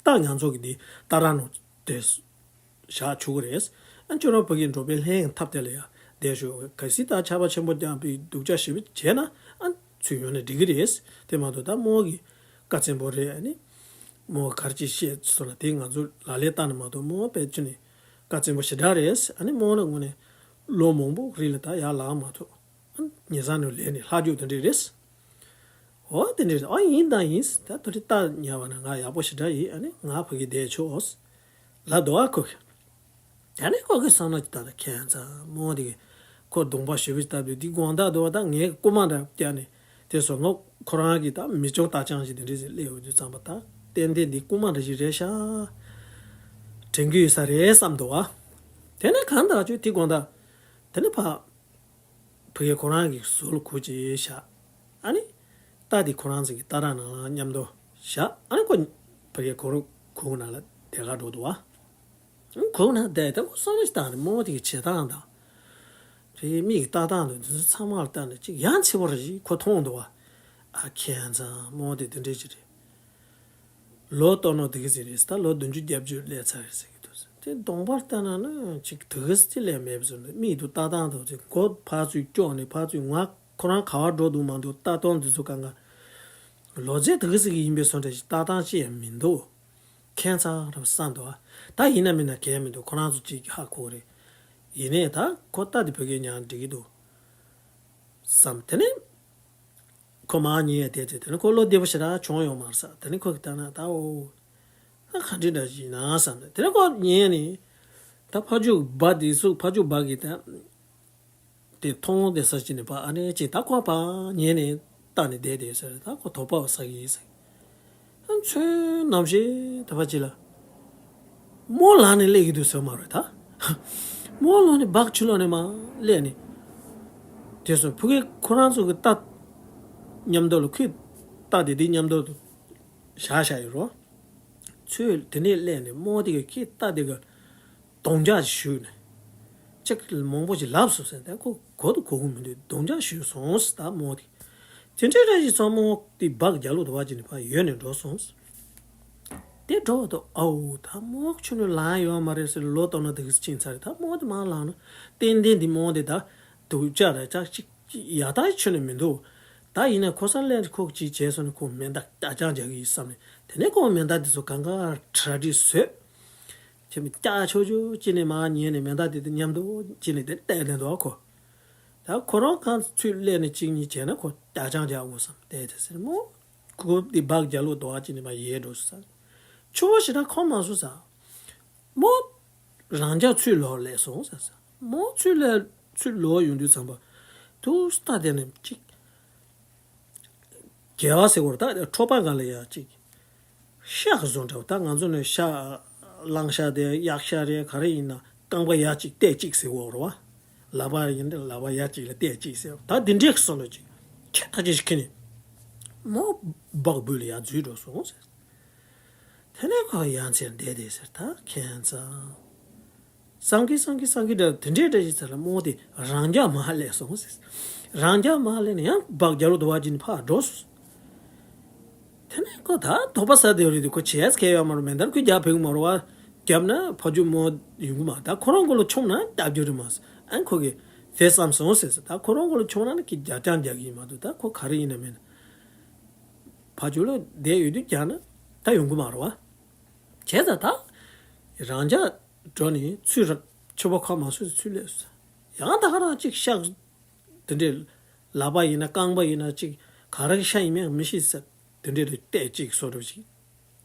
ད་ང་ཚོ་གི་དེ་ད་རང་ནང་དེ་བཞག་ཆོག་གི་རེད། ཨ་ཁྱེད་རང་ཕ་གི་འགྲོ་བའི་ལྷན་ཐབས་དེ་ལ་ཡ་བསྡད་ཤོག་གལ་སྲིད་ད་ཆར་པ་ཆེན་པོ་བརྒྱབ་པའི་སྡུག་ཅག་ཞེ་པོ་བྱས་ན་ཨ་ཚུར་ཡོང་ན་འགྲིག་གི་རེད། དེ་མ་གཏོགས་ད་རྨོ་གི་བཀའ་བཙན་པོ་རེད། ཨ་ནི་རྨོ་ག་རེ་ཅིག་བཤད་སོང་ན་དེ་ང་ཚོ་ལག་ལེན་བསྟར་ན་མ་གཏོགས་རྨོ་དཔེ་ཅི་ནས། དཀའ་ཚེགས་པོ་ཞེ་དྲག་རེད། ཨ་ནི་རྨོ་ལགས་དངོས་གནས་ལོ་མང་པོ་རིང་ལ་ད་ཡར་ལངས་མ་ཐུབ། ཨ་ནི་ཉེ་སར་ནས་ལས་ནས་ལྷག་རྒྱུགས་དེ་འདྲས་རེད། འོ་དེ་འདྲས་རེད། ཨ་ཡིན་དང་ཡིན། ད་དེ་འདྲས་རྟ་ཉར་བ་ན་ང་ཡག་པོ་ཞེ་དྲག་ཡིན། ཨ་ནི་ང་ཕ་གི་བསྡད་ཆོག་ལབ་འདུག་ཨ་ཁོ་གིས། ད་ནི་ཁོ་གི་བསམ་བློ་ཅིག་བཏང་ན་ཁྱད་མཚར་རྨོ་དེ་གིས་ཁོ་གདོང་པ་ཞེ་པོ་ཅིག་བཏབ་དུས་འདི་དགོང་དག་འདུག་བ། ད་ངའི་རྐུ་མ་འདྲ་བརྒྱབ་ནས་དེ་སོང་ངོ་ཁོ་རང་གིས་ད་མི་ཆུང་རྟ་རྐྱང་ཞིག་དེ་འདྲས་ཞིག་སླེབས་ཡོང་དུས་ཙམ་པ་ད་ཏན་ཏན་འདི་རྐུ་མ་འདྲ་ཞིག་རེད་ཤག་དྲན་གྱི་ཡོད་ས་རེད་བསམ་འདུག་བ། དེ་ནས་གང་ལྟར་ཅིག་དེ་དགོང་དག་དེ་ནས་ཕ་ཕ་གིར་ཁོ་རང་གི་ཟུར་ལ་བཀོལ་བྱས་བཞག་ཨ་ནི་རྟ་དེ་ཁོ་རང་ཚོ་གི་རྟ་ར་ནང་ལ་མཉམ་དུ་བཞག་ཨ་ནི་ཁོ་ཕ་གིར་ཁོ་རང་གུར་ནང་ལ་བསྡད་ག་འགྲོ་འདུག་བ། གུར་ནང་བསྡད་དེ་ཁོ་བསམ་བློ་ཞིག་བཏང་ནས་རྨོ་དེ་གི་བྱེད་སྟངས་དང་། དེ་མིག་གི་ལྟ་སྟངས་དང་དེ་ཚོ་ཚང་མ་ལ་བལྟས་ནས་ཅིག་ཡ་མཚན་པོ་རེ་ཞིག་ཁོ་མཐོང་འདུག་བ། ཨ་ཁྱད་མཚར་རྨོ་དེ་དེ་འདྲས་ཅིག་རེད། ལོ་སྟོང་ནོ་དེ་གི་ཟིག་རེད། ད་ལོ་བདུན་ཅུ་བརྒྱད་ཅུ་སླེབས་ཚར་རེད་ཟེར་གི་འདུག་དེ་གདོང་པ་བལྟས་ན་ནི་ཅིག་དེ་གི་ཟིག་ལས་མེད་པ་བཟོ་འདུག་མིག་ཏུ་ལྟ་སྟངས་དང་ཅིག་མགོ་ཕར་ཚུར་ཀྱོག་ནས་ཕར་ཚུར་ང་ཁོ་རང་ག་བར་འགྲོ་འདུག་མ་འདུག་ལྟ་སྟངས་དེ་ཚོ་གང་ག་ལོ་ཚད་དེ་གི་ཟིག་ཡིན་པའི་བཟོ་འདྲ་ཞིག་ལྟ་སྟངས་ཅི་ཡང་མི་འདུག་ཁྱད་མཚར་རབ་བསམ་འདུག་ད་ཡིན་ན་མིན་ན་གལ་མི་འདུག་ཁོ་རང་ཚོ་ཅིག་ཧ་གོ་གི་རེད། ཡིན་ནའི་ད་ཁོ་རྟ་དེ་བོད་སྐད་ཉན་འགྲིག་གི་འདུག་བསམ། དེ་ནས་ཁོ་མར་ཉལ་བསྡད་དེ་དེ་ནས་ཁོ་བློ་བདེ་པོ་ཞེ་དྲག་བྱུང་ཡོད་མ་རེད་ས། དེ་ནས་ཁོ་གིས་ལྟ་ན་ད་འོ་ད་ག་འདྲ་འདྲ་ཞིག་ཡིན་ན་བསམ་ནས་དེ་ནས་ཁོ་ཉལ་ནས་ད་ཕར་ཕྱོགས་སྦག་དེ་ཚོ་ཕར་ཕྱོགས་སྦག་གི་ད། དེ་མཐོང་དེ་ས་ཅི་ནས་ཕར་ཨ་ནེ་ཅིག་ད་ཁོ་ཕར་ཉལ་ནས་ལྟ་ནས་བསྡད་དེ་ཟེར། ད་ཁོ་དོགས་པ་ཟ་གི་ཡིན་ཟེར། ཨ་ཚོད་ནམ་ཞིག་ད་ཕར་ཅི་ལ་རྨོ་ལངས་ནས་སླེབས་ཀྱི་འདུག་ཟེར་མ་རེད་ད། རྨོ་ལངས་ནས་སྦག་ཕྱི་ལོགས་ནས་མར་སླེབས་ནས་དེ་སོང་ཕ་གི་ཁོ་རང་ཚོ་གི་རྟ་མཉམ་དུ་ལ་ཁོས་རྟ་དེ་དེ་མཉམ་དུ་བཞག་བཞག་ཡོད་རོ། ཚོད་དེ་ནས་སླེབས་ནས་རྨོ་དེ་གི་ཁྱེད་རྟ་དེ་གི་རྡོག་རྒྱག་ཞིག་གཞུས་ནས། ཅིག་མང་པོ་ཞིག་ལབ་སོང་ཟེར་ཏེ་ཁོ་གོ་དང་གོ་གི་མི་འདུག་རྡོག་རྒྱག་ཞིག་གཞུས་སོང་ཟེར་ད་རྨོ་དེ། དེ་འདྲའི་རེ་ཞིག་ཚང་མ་དེ་སྦག་རྒྱབ་ལོགས་དུ་བ་ཅིག་ནས་ཕར་ཡོལ་ནས་འགྲོ་སོང་ཟེར། དེ་འགྲོ་བ་དང་ཨའུ་ད་རྨོ་ཁྱོད་ནི་ལངས་ཡོད་མ་རེད་ཟེར་ལོ་ལྟར་ན་དེ་གི་ཕྱིན་ཚར་རེད། ད་རྨོ་དེ་མར་ལངས་ན་ཏན་ཏན་དེ་རྨོ་དེ་ད་སྡུག་ཅག་ར་ཅག་ཅིག་ཡག་ཐག་ཆོད་ནས་མི་འདུག་ད་ཡིན་ན་ཁོ་ས་ལན་ཁོ་ཅིག་བྱས་སོང་ན་ཁོ་མེ་མདའ་རྐྱང་རྐྱང་རྒྱག་གི་ཡིན་བསམ་ནས་དེ་ནས་ཁོ་མེ་མདའ་དེ་ཚོ་གང་ག་གྲ་སྒྲིག་བཟོས། ཁྱེད་མི་སྐྱག་ཆོག་ཆོག་ཅི་ནས་མར་ཉལ་ནས་མེ་མདའ་དེ་དང་མཉམ་དུ་ཅི་ནས་དེ་བལྟས་བསྡད་འདུག་ཨ་ཁོ། ད་ཁོ་རང་གང་ཚུད་སླེབས་ནས་གཅིག་གཉིས་བྱས་ན་ཁོ་རྐྱང་རྐྱང་རྒྱག་དགོས་བསམ་བལྟས་དེ་ཟེར་མོ། ཁོ་དེ་སྦག་རྒྱབ་ལོགས་དུ་བ་ཅི་ནས་མར་ཡལ་འགྲོ་སོང་ཟེར། ཆུ་བོ་ཞེ་དྲག་ཁོམ་མ་སོང་ཟེར། མོ་རང་རྒྱ་ཚུར་ལོག་སླེབས་སོང་ཟེར་ཟེར། མོ་ཚུར་སླེབས་ཚུར་ལོག་ཡོང་དུས་ཙམ་པ། དུ་སྟ་དེ་ནས་གཅིག་རྒྱལ་བ་ཟེར་བར་ད་ཁྲོ་པ་ག་ལ་ཡ་གཅིག་ཤག་བཟོ་འདྲ་བ་ད་ང་ཚོ་ནས་ཤག་གླང་ཤག་དེ་གཡག་ཤག་རེད་ག་རེ་ཡིན་ན་རྐང་པ་ཡ་གཅིག་སྟེགས་གཅིག་ཟེར་བ་རེད་བ། ལག་པ་ཡིན་ན་ལག་པ་ཡ་གཅིག་ལ་སྟེགས་གཅིག་ཟེར་བ་ད་འདི་འདྲས་སོང་ནས་གཅིག་ཁྱེད་ད་ཅི་ཞིག་ཁྱེར་ནས་མོ་སྦག་སྦུལ་ལ་ཡ་འཛུལ་འགྲོ་སོང་ཟེར། དེ་ནས་ཁོ་ཡ་མཚན་བསྡད་དེ་ཟེར་ད་ཁྱེད་ཚང་། སང་གི་སང་གི་སང་གི་འདྲ་དེ་འདྲའི་འདྲ་ཞིག་ཚར་ལ་རྨོ་དེ་རང་རྒྱ་མ་སླེབས་སོང་ཟེར། རང་རྒྱ་མ་སླེབས་ནས་ཡང་སྦག་རྒྱབ་ལོགས་དུ་བ་ཅིག་ནས་ཕར་འགྲོ་སོང་། དེ་ནས་ཁོ་ད་དོགས་པ་ཟ་བསྡད་རེད་དེ་ཁོ་བྱས་ཁེལ་ཡོད་མ་རེད། མེ་མདའ་ཁོས་རྒྱག་ཕོད་ཀྱི་མ་རེད་བ། རྒྱབ་ན་ཕ་ཇོ་རྨོ་ཡོང་གི་མ་ད་ཁོ་རང་མགོ་ལ་མཆོངས་ན་རྒྱག་རྒྱུ་རེད་མ་ཟེར། ཨ་ཁོ་གིས་དེ་བསམ་སོང་ཟེར་ཟེར། ད་ཁོ་རང་མགོ་ལ་མཆོངས་ན་ནི་ཁྱེད་རྒྱག་རྐྱང་རྒྱག་གི་ཡིན་མ་གཏོགས་ད་ཁོ་ག་རེ་ཡིན་ན་མིན་ན། ཕ་ཇོ་ལ་བསྡད་ཡོད་དུས་རྒྱག་ན་ད་ཡོང་གི་མ་རེད་བ། བྱས་ཙང་ད། རང་རྒྱ་འགྲོ་ནས་ཚུར་ར་ཆུ་བོ་ཁ་མ་སོས་ཚུར་སླེབས་སོང་། ཡང་ད་ག་རང་གཅིག་ཤག་དེ་འདྲའི་ལག་པ་ཡིན་ན་རྐང་པ་ཡིན་ན་གཅིག་ག་རེ་ཤ་ཡིན་མིན་མི་ཤེས་ཟེར་དེ་འདྲའི་རུ་བལྟས་གཅིག་སོ་འདྲ་ཞིག་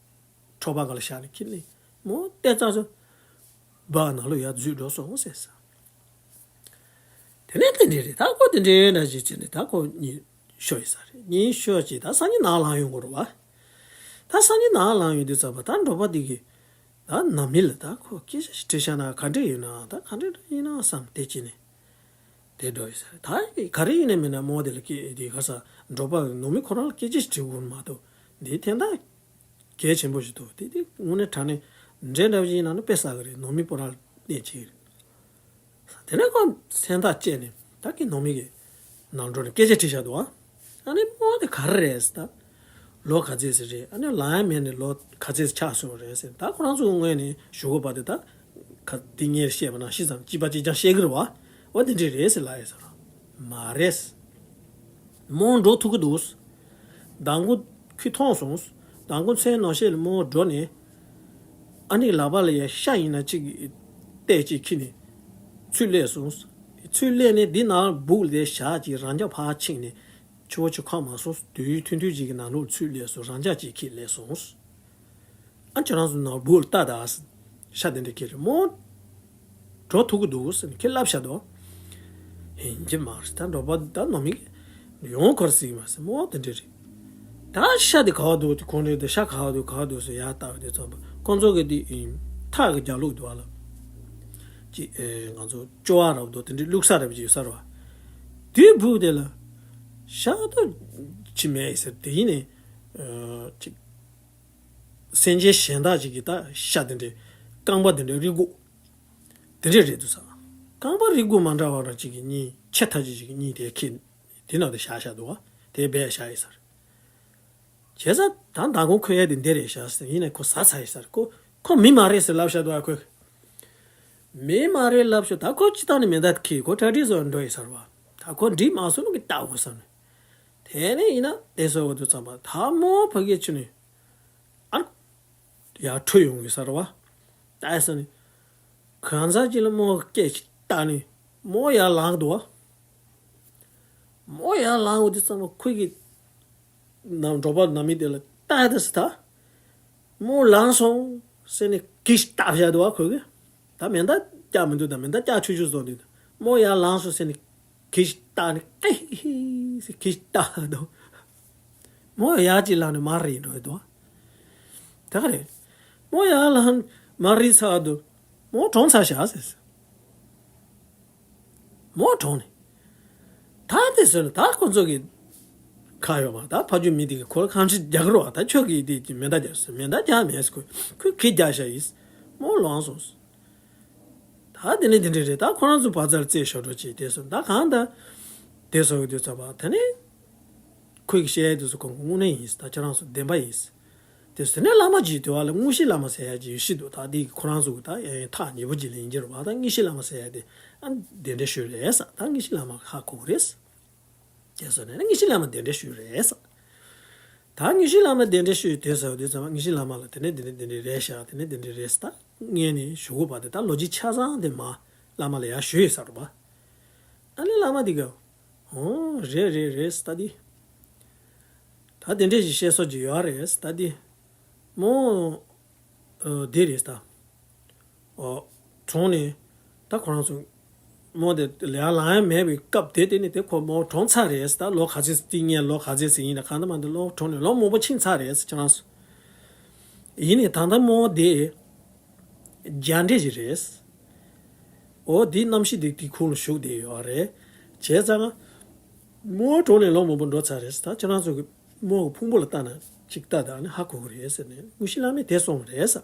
ཁྲོ་པ་ག་ལ་ཤག་ནས་ཁྱེར་ནས་མོ་བལྟས་ཙང་སོ་སྦག་ནང་ལོགས་ཡར་འཛུལ་འགྲོ་སོང་ཟེར་ས། དེ་ནས་དེ་འདྲའི་རེད། ད་ཁོ་དེ་འདྲའི་འདྲ་ཞིག་བྱས་ནས་ད་ཁོ་གཉིད་ཤོར་ཡོད་ས་རེད། གཉིད་ཤོར་ཅིག་ད་སང་ཉིན་ནངས་ལངས་ཡོང་དགོས་རེད་བ། ད་སང་ཉིན་ནངས་ལངས་ཡོང་དུས་ཙམ་པ་ད་འགྲོ་པ་འདི་གི་ད་ནང་མི་ལ་ད་ཁོ་སྐད་ཆ་ཞིག་དྲིས་བཞག་ན་ག་འདྲ་ཡོད་ན་ད་ག་འདྲ་འདྲ་ཡིན་ན་བསམ་དེ་བྱས་ནས་དེ་འགྲོ་ཡོད་ས་རེད། ད་ག་རེ་ཡིན་ན་མིན་ན་རྨོ་དེ་ལ་སྐད་དེ་ག་ས་འགྲོ་པ་ནང་མི་ཁོ་རང་ལ་སྐད་ཆ་ཞིག་དྲི་དགོས་མ་གཏོགས་འདི་དེ་འདྲ་གལ་ཆེན་པོ་ཞིག་འདུག་དེ་དེ་དངོས་གནས་དྲང་གནས་འདྲེ་འདྲ་བ་ཞིག་ཡིན་ན་ནི་དཔེ་བསགས་གི་རེད། ནང་མི་པོ་ར་ལ་གནས་ཅིག་རེད། དེ་ནས་ཁོ་སེམས་ཐག་བཅད་ནས་ད་ཀི་ནང་མི་གི་ནང་འགྲོ་ནས་སྐད་ཆ་དྲིས་བཞག་འདུག་ཨ། ཨ་ནི་རྨོ་དེ་ག་རེ་རེད་ཟེར་ད། ལོ་ག་ཚོད་ཟེར་རེད། ཨ་ནི་ལང་ཡ་མེད་ནས་ལོ་ག་ཚོད་ཆགས་སོང་རེད་ཟེར། ད་ཁོ་རང་ཚོ་ངོས་ནས་ཞུ་གོ་བ་དེ་ད་ག་དེ་ངས་བཤད་པ་ནང་བཞིན་ཙམ་གཅིག་པ་གཅིག་རྐྱང་བཤད་གི་རེད་བ། འོ་དེ་འདྲས་རེད་ཟེར་ལབ་ཡ་ཟེར་རོ། མ་རེད། རྨོ་འགྲོ་ཐུབ་ཀྱི་འདུག་མདང་དགོང་ཁོས་མཐོང་སོང་། མདང་དགོང་མཚན་ནང་བཞིན་ལ་རྨོ་འགྲོ་ནས། ཨ་ནི་ལག་པ་ལ་ཡ་ཤ་ཡིན་ན་གཅིག་ལྟས་ཅིག་ཁྱེར་ནས་ཚུར་སླེབས་སོང་། ཚུར་སླེབས་ནས་འདི་ནང་སྦུག་ལས་ཞག་ཅིག་རང་འཇགས་ཕར་ཕྱིན་ནས་ཕྱི་པོ་ཅིག་ཁ་མ་སོང་། དུས་ཡུན་ཐུང་ཐུང་ཅིག་གི་ནང་ལོགས་ཚུར་སླེབས་སོང་། རང་འཇགས་ཅིག་ཁྱེར་སླེབས་སོང་། ཨ་ཁྱེད་རང་ཚོ་ནང་སྦུག་ལ་ལྟ་ད། ཤ་དེ་འདྲ་ཁྱེར་རེད་མོ། འགྲོ་ཐུབ་ཀྱི་འདུག་ཟེར་ནས་ཁྱེད་ལབ་བཞག་འདུག་ཡིན་གྱི་མ་རེད། ད་འགྲོ་པ་ད་ནང་མི་ཡོང་ཁར་སྲིད་མ་ཟེར་མོ་དེ་འདྲ་རེད། ད་ཤ་དེ་ག་བ་འདུག་དེ་ཁོང་རེད་དེ་ཤ་ག་བ་འདུག་ག་བ་འདུག་ཟེར་ཡར་ལྟ་བ་དེ་ཚོ་ཁོང་ཚོ་གི་དེ་ཐག་གི་རྒྱབ་ལོགས་འདུག་བ་ལ། ཅི་ཨེ་ང་ཚོ་ཅོ་བ་རབ་འདུག་དེ་འདྲ་བླུགས་ས་རབ་ཅིག་ཡོད་ས་རེད་བ། དེའི་སྦུག་དེ་ལ་ཤ་ད་ཅི་མེད་ཟེར་དེ་ཡིན་ནས་ཅི། སེམས་ཅན་གཞན་དག་ཅིག་གིས་ད་ཤ་དེ་འདྲའི་རྐང་པ་དེ་འདྲའི་རིལ་གོ་དེ་འདྲའི་རེད་འདུག་ས། རྐང་པ་རིལ་གོ་མ་འདྲ་བ་ར་ཅིག་གི་གཉིས་ཆེ་ཐག་ཅིག་ཅིག་གི་གཉིས་དེ་ཁྱེར་དེ་ནང་དུ་བཞག་བཞག་འདུག་བ། དེ་སྦས་བཞག་ཡིན་ས་རེད། བྱས་ཙང་ད་མདང་དགོང་ཁོ་ཡ་དེ་འདི་རེད་བཞག་ཟེར་ཡིན་ནས་ཁོ་ཟ་ཚར་ཡིན་ས་རེད། ཁོ་ཁོ་མི་མ་རེད་ཟེར་ལབ་བཞག་འདུག་བ། ཁོས་མི་མ་རེད་ལབ་ཤོག་ད་ཁོ་ཅི་ལྟ་ནས་མེ་མདའ་ཁྱེར་ཁོ་གྲ་སྒྲིག་བཟོ་འགྲོ་ཡིན་ས་རེད་བ། ད་ཁོ་འགྲིག་མ་སོང་ནོ་གི་ལྟ་དགོས་ས་ནས། དེ་ནས་ཡིན་ན་དེ་སོ་བ་དུ་ཙམ་པ་ད་མོ་ཕ་གི་ཆུ་ནས། ཨ། ཡར་ཁྲོས་ཡོང་གི་ས་རེད་བ། ལྟ་ས་ནི། གང་ཟག་ཅིག་ལ་མོ་སྐད་ཅིག་བཏགས་ནི། མོ་ཡར་ལངས་འདུག་བ། མོ་ཡར་ལངས་འོ་དེ་ཙམ་པ་ཁོས་ཀྱི། ནམ་འགྲོ་པ་ནམ་མི་དེ་ལ་ལྟ་དེ་སི་ད། མོ་ལངས་སོང་ཟེར་ནས་གིས་བཏགས་བཞག་འདུག་བ་ཁོས་ཀྱི། ད་མེ་མདའ་རྒྱག་མི་འདུག་ད་མེ་མདའ་རྒྱག་ཆུ་ཆུ་བཟོ་འདུག་མོ་ཡར་ལངས་སོང་ཟེར་ནས། གིས་བཏགས་ནི་ཨེ་ཧི་ཧི་ཟེར་གིས་བཏགས་འདུག་མོ་ཡར་ཅིག་ལངས་ནས་མར་རིལ་འགྲོ་འདུག་ད་ག་རེད། མོ་ཡར་ལངས་མར་རིལ་ཚར་འདུག་མོ་གྲོངས་ཚར་ཤག་ཟེར། མོ་གྲོངས་ནས། ད་དེ་ཟེར་ན་ད་ཁོ་ཚོ་གི་ཁ་ཡོད་མ་ད་ཕ་རྒྱུད་མི་དེ་གི་ཁོ་ལ་ཁམས་ཤི་རྒྱག་རོགས་ད་ཁྱོད་ཀྱིས་དེ་གི་མེ་མདའ་རྒྱག་ཟེར་མེ་མདའ་རྒྱག་མེད་ཟེར་ཁོས་ཁོས་གིས་རྒྱག་ཤག་ཡིས། མོ་ལངས་སོང་ཟེར། ད་དེ་ནས་དེ་འདྲ་རེད། ད་ཁོ་རང་ཚོ་བ་ཛར་རྩེ་ཞོ་འགྲོ་བྱེད་དེ་སོ་ད་གང་ད། དེ་སོ་གི་དུས་ཚོད་པ་དེ་ནས། ཁོས་ཀྱི་བཤད་ཡ་དེ་ཚོ་ཁོང་གི་དངོས་གནས་ཡིན་ད་ཁྱེད་རང་ཚོ་བདེན་པ་ཡིན། དེ་ཚོ་དེ་ནས་བླ་མ་ཅིག་དེ་བ་ལ་དངོས་གཞི་བླ་མ་ཟེར་ཡ་ཅིག་ཡོད་ཤི་འདུག་ད་དེ་གི་ཁོ་རང་ཚོ་གི་ད་ཡ་ཡ་ཐག་ཉེ་པོ་ཅིག་ལ་ཡིན་གྱི་རེད་བ། ད་དངོས་གཞི་བླ་མ་ཟེར་ཡ་དེ་ཨ་དེ་འདྲ་ཤོད་རེད་ས། ད་དངོས་གཞི་བླ་མ་ཧ་གོ་གི་རེད། དེ་སོ་ནས་ནི་དངོས་གཞི་བླ་མ་དེ་འདྲ་ཞུས་རེད་ས། ད་དངོས་གཞི་བླ་མ་དེ་འདྲ་ཞུས་དེ་ཟེར་བ་དེ་ཚང་མ་དངོས་གཞི་བླ་མ་ལ་དེ་ནས་དེ་འདྲ་དེ་འདྲ་རེད་ཤག་དེ་ནས་དེ་འདྲ་རེད་ས། ད་ངས་ནི་ཞུ་དགོས་པ་དེ་ད་ལོ་རྒྱུས་ཆ་ཚང་དེ་མ་བླ་མ་ལ་ཡར་ཞུས་ཡོད་ས་རེད་པ། ཨ་ནི་བླ་མ་དེ་ག་ཨོ་རེད་རེད་རེད་ས་ད་དེ། ད་དེ་འདྲས་ཞིག་བཤད་སྲོལ་ཅིག་ཡོད་རེད་ས་ད་དེ། མོ། ཨོ་དེ་རེད་ས་ད། ཨོ། གྲོངས་ནས། ད་ཁོ་རང་ཚོ། མོ་དེ་ལས་ལ་ཡང་མེད་པའི་སྐབས་དེ་དེ་ནི་དེ་ཁོ་མོ་གྲོངས་ཚར་རེད་ས་ད་ལོ་ག་ཚོད་སྟེང་ངས་ལོ་ག་ཚོད་ཟིན་ཡིན་ན་གང་ལྟར་མ་འདི་ལོ་གྲོངས་ནས་ལོ་མང་པོ་ཕྱིན་ཚར་རེད་ས་ཁྱེད་རང་ཚོ། ཡིན་ནས་ད་ལྟ་མོ་དེ། རྒྱ་འདྲེ་ཞིག་རེད། འོ་དེའི་རྣམ་ཤེས་དེ་དེ་ཁོང་ལ་ཞུགས་བསྡད་ཡོད་རེད། བྱས་ཙང་། མོ་གྲོངས་ནས་ལོ་མང་པོ་འགྲོ་ཚར་རེད་ད་ཁྱེད་རང་ཚོ་གི་མོ་གི་ཕུང་པོ་ལ་ལྟ་ན་ཅིག་ལྟ་ད་ནི་ཧ་གོ་གི་རེད་ཟེར་ནས་དངོས་གཞི་བླ་མས་དེ་གསུངས་རེད་ས།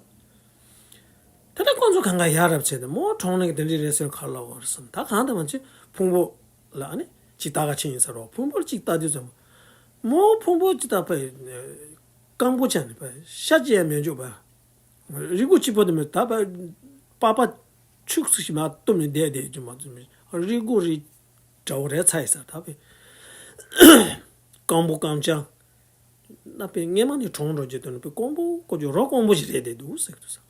ད་ལྟ་ཁོང་ཚོ་གང་ག་ཡ་རབས་བྱས་ཏེ་མོ་གྲོངས་ནས་དེ་འདྲ་རེད་ཟེར་ག་ལ་བར་སོང་ད་གང་ལྟར་མ་བྱེད་ཕུང་པོ་ལ་ནི་ཅིག་ལྟ་ག་ཕྱིན་ཡིན་ས་རོ་ཕུང་པོ་ལ་ཅིག་ལྟ་དུས་ཙམ། མོ་ཕུང་པོ་ཅིག་ལྟ་པ་ཡིན། རྐང་པོ་ཆག་ནས་པ་ཤ་ཅི་ཡང་མེད་འཇོག་པ། རིལ་བུ་གཅིག་པོ་དེ་མོ་ད་པ་པ་པ་ཆུག་ཚུགས་ཤིག་མ་གཏུམ་ནས་བསྡད་བསྡད་རྒྱུ་མ་ཚུགས་མི་རིལ་བུ་རི་འདྲ་བོ་རེད་ཚ་ཡི་ས་ད་པའི་རྐང་པོ་རྐང་བྱང་ན་པའི་སྔས་མ་ནས་གྲོངས་འགྲོ་རྒྱུ་དོན་པའི་རྐང་པོ་ཀོ་ཅོ་རོ་རྐང་པོ་ཞིག་རེད་བསྡད་འདུག་ཟེར་གི་འདུག་ས།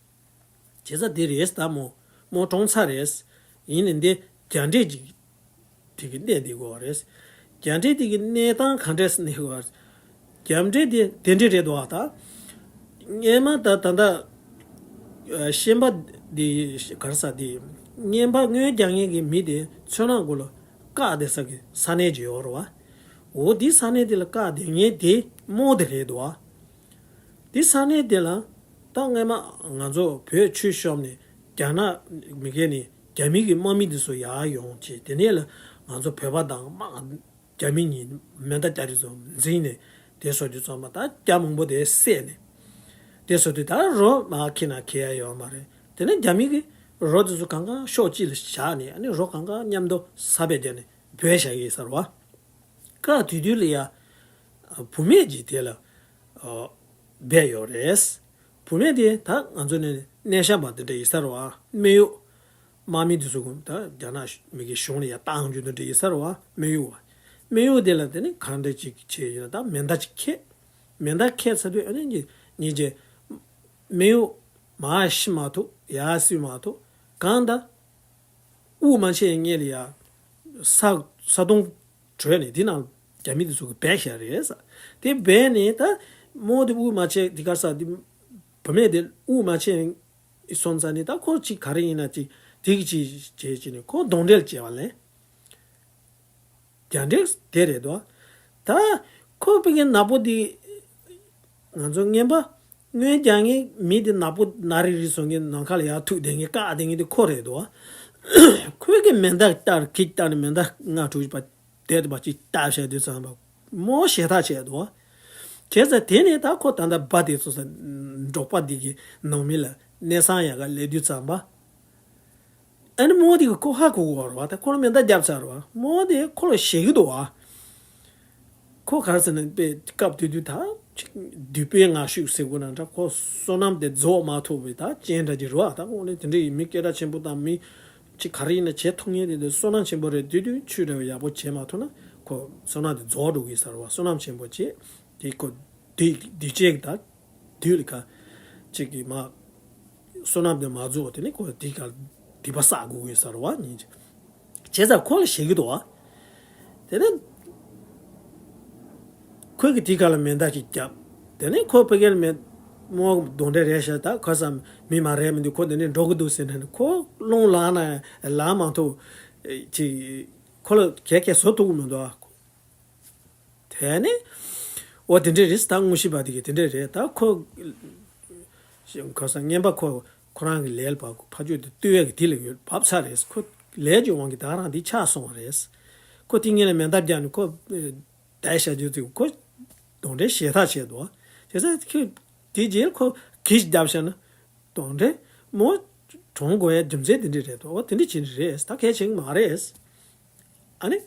བྱས་ཙང་འདི་རེད་ད་མོ། མོ་གྲོངས་ཚར་རེད། ཡིན་ནའི་འདི་རྒྱ་འདྲེ་ཅིག་དེ་གི་གནས་འདི་གོ་རེད། རྒྱ་འདྲེ་དེ་གི་གནས་སྟངས་ག་འདྲས་གནས་གོ་རེད། རྒྱ་འདྲེ་དེ་དེ་འདྲེ་རེད་འདུག་ད། སྔས་མ་ད་ད་ད། ཤན་པ་དེ་གར་ས་དེ། སྔན་པ་སྔོན་རྒྱ་ངན་གི་མི་དེ་མཚོ་ནག་གུ་ལ་བཀག་བསྡད་ས་གི་ས་གནས་ཅིག་ཡོད་རེད་བ། འོ་དེ་ས་གནས་དེ་ལ་བཀག་བསྡད་མཁན་དེ་མོ་དེ་རེད་འདུག་བ། དེ་ས་གནས་དེ་ལ་ད་སྔན་མ་ང་ཚོ་བོད་ཆོས་ཤོར་ནས་རྒྱ་ནག་མི་སྒེར་ནས་རྒྱ་མི་གི་དམག་མི་དེ་ཚོ་ཡར་ཡོང་བྱས་དེ་ནས་ལ་ང་ཚོ་བོད་པ་དང་དམག་རྒྱ་མི་གཉིས་མེ་མདའ་རྒྱག་དུས་ཙམ་འཛིང་ནས་དེ་བཟོ་དུས་ཙམ་པ་ད་རྒྱ་མང་པོ་དེ་བསད་ནས་དེ་བཟོ་དུས་ད་རོ་མ་ཁྱེར་ན་ཁྱེར་ཡ་ཡོད་མ་རེད། དེ་ནས་རྒྱ་མི་གི་རོ་དེ་ཚོ་གང་ག་ཕྱོགས་གཅིག་ལ་བཞག་ནས་ཨ་ནི་རོ་གང་ག་མཉམ་དུ་ས་བས་བསྡད་ནས་བོད་བཞག་གི་ཡོད་ས་རེད་བ། སྐབས་དེ་དུས་ལ་ཡ། བུད་མེད་ཀྱིས་དེ་ལ། སྦས་ཡོད་རེད། བུད་མེད་དེ་ད་ང་ཚོ་ནས་སྣེ་ཤན་པ་དེ་འདྲ་ཡིན་ས་རེད་བ། སྨད་གཡོག་དམག་མི་དེ་ཚོ་ཀུན་ད་རྒྱ་ནག་མི་གི་གཞུང་ལ་ཡ་བཏང་རྒྱུ་དེ་འདྲ་ཡིན་ས་རེད་བ། སྨད་གཡོག་བ། སྨད་གཡོག་དེ་ལ་དེ་ནི་གང་འདྲ་ཅིག་བྱས་ཡོད་ན་ད་མེ་མདའ་ཅིག་ཁྱེར། མེ་མདའ་ཁྱེར་ཚར་དུས་ཨ་ནི་ཉིན་རྗེས། སྨད་གཡོག་མར་ཤི་མ་ཐུབ་ཡར་སུས་མ་ཐུབ། གང་ལྟར་དབུགས་མ་ཆད་སྔོན་ལ་ཡ་ས་ས་དོང་བྲོས་ནས་དེ་ནང་རྒྱ་མི་དེ་ཚོ་གིས་སྦས་བཞག་རེད་ས། དེ་སྦས་ནས་ད་མོ་དེ་དབུགས་མ་ཆད་དེ་ག་ས་དེ་བུད་མེད་དེ་དབུགས་མ་ཆད་སོང་ཙང་ནི་ད་ཁོ་ཅིག་ག་རེ་ཡིན་ན་ཅིག་དེ་གི་ཅིག་བྱས་ཅིག་ནས་ཁོ་གདོན་འདྲེ་ལ་བྱས་པ་ལས། རྒྱ་འདྲེ་དེ་རེད་དོ། ད་ཁོ་ཕ་གི་ནག་པོ་དེ་ང་ཚོ་ངན་པ་སྔོན་རྒྱག་མཁན་མི་དེ་ནག་པོ་ནག་རིག་རིག་བཟོ་མཁན་ནམ་མཁའ་ལ་ཡར་ཐུག་བསྡད་མཁན་བཀག་བསྡད་མཁན་དེ་ཁོ་རེད་དོ། ཁོས་གི་མེ་མདའ་བཏགས་ཁྱི་བཏགས་ནས་མེ་མདའ་ལྔ་དྲུག་པ་དེ་དུ་བ་ཅིག་བཏགས་བྱས་དུས་ཙམ་པ་མོ་ཞེ་ཐག་ཆད་དོ། བྱས་ཙང་དེ་ནས་ད་ཁོ་ད་ལྟ་སྦ་དེ་ཚོ་ས་འབྲོག་པ་འདི་གི་ནང་མི་ལ་གནས་ཚང་ཡག་ག་སླེབས་དུས་ཙམ་པ། ཨ་ནི་མོ་དེ་གི་ཁོ་ཧ་གོ་གོ་ར་བ་ད་ཁོ་ལ་མེ་མདའ་བརྒྱབ་ཚར་བ་མོ་དེ་ཁོ་ལ་ཞེད་ཀྱི་འདུག་བ། ཁོ་ག་རེ་ཟེར་ན་དཔེ་སྐབས་དེ་དུས་ད་ཅིག་དུས་དཔེ་ངར་ཤུགས་ཟེར་དགོས་ན་འདྲ་ཁོ་བསོད་ནམས་དེ་རྫོགས་མ་ཐུབ་པའི་ད་རྐྱེན་འདྲ་ཅིག་རེད་བ། ད་ཁོ་ནི་དེ་འདྲ་ཡི་མི་སྐད་གྲགས་ཆེན་པོ་དང་མི་ཅིག་ག་རེ་ཡིན་ན་བྱེད་ཐུབ་མཁན་དེ་དུས་བསོད་ནམས་ཆེན་པོ་རེད། དེ་དུས་ཆོས་འདྲ་བ་ཡག་པོ་བྱེད་མ་ཐུབ་ན་ཁོ་བསོད་ནམས་དེ་རྫོགས་འགྲོ་གི་ས་རེད་བ། བསོད་ནམས་ཆེན་པོ་བྱེད་དེ་ཁོ་དེ་དེ་བྱེད་ཀྱི་ད། དུས་ལ་ཁ་ཅིག་གིས་མ་བསོད་ནམས་དེ་མ་རྫོགས་དེ་ནི་ཁོ་དེ་ག་སྡིག་པ་བསགས་དགོས་ཀྱི་ས་རེད་བ་ཉིན་གཅིག་བྱས་ཙང་ཁོ་ལ་ཞེད་ཀྱི་འདུག་བ། དེ་ནས་ཁོས་གི་དེ་ག་ལ་མེ་མདའ་ཅིག་བརྒྱབ། དེ་ནས་ཁོ་ཕ་གི་ལ་མེ་མོ་གདོན་འདྲེ་རེད་ཤག་ད་ཁོ་ས་མི་མ་རེད་མི་འདུག་ཁོ་དེ་ནས་འགྲོ་གི་འདུག་ཟེར་ནས་ཁོ་རླུང་ལངས་ན་ལངས་མ་ཐུབ་ཅིག་ཁོ་ལ་གས་གས་བཟོ་ཐུབ་ཀྱི་མི་འདུག་བ། དེ་ནས་འོ་དེ་འདྲས་རེད། ད་དངོས་གཞི་པ་དེ་གི་དེ་འདྲས་རེད། ད་ཁོ་ག་ས་ངན་པ་ཁོ་ཁོ་རང་གི་ལས་ལ་བབ་ཕ་ཆོས་དེ་ལྟོས་ཡག་གི་དེ་ལ་ཡོད་བབ་ཚར་རེད། ཁོ་ལས་ཀྱི་དབང་གིས་ད་རང་དེ་ཆགས་སོང་བ་རེད། ཁོ་དེ་ངན་ལ་མེ་མདའ་བརྒྱབ་ནས་ཁོ་བསྡད་བཞག་རྒྱུ་དེ་ཁོ་གདོན་འདྲེ་ཞེད་ཐག་ཆད་འདུག་བྱས་ཙང་ཁོས་དེ་རྗེས་ཁོ་གིས་བརྒྱབ་བཞག་ན། གདོན་འདྲེ་མོ་གྲོངས་དགོས་ཡ་རྒྱུ་མཚན་དེ་འདྲས་རེད་དོ། དེ་འདྲས་བྱས་ནས་རེད། ད་གལ་ཆེན་གྱི་མ་རེད། ཨ་ནི།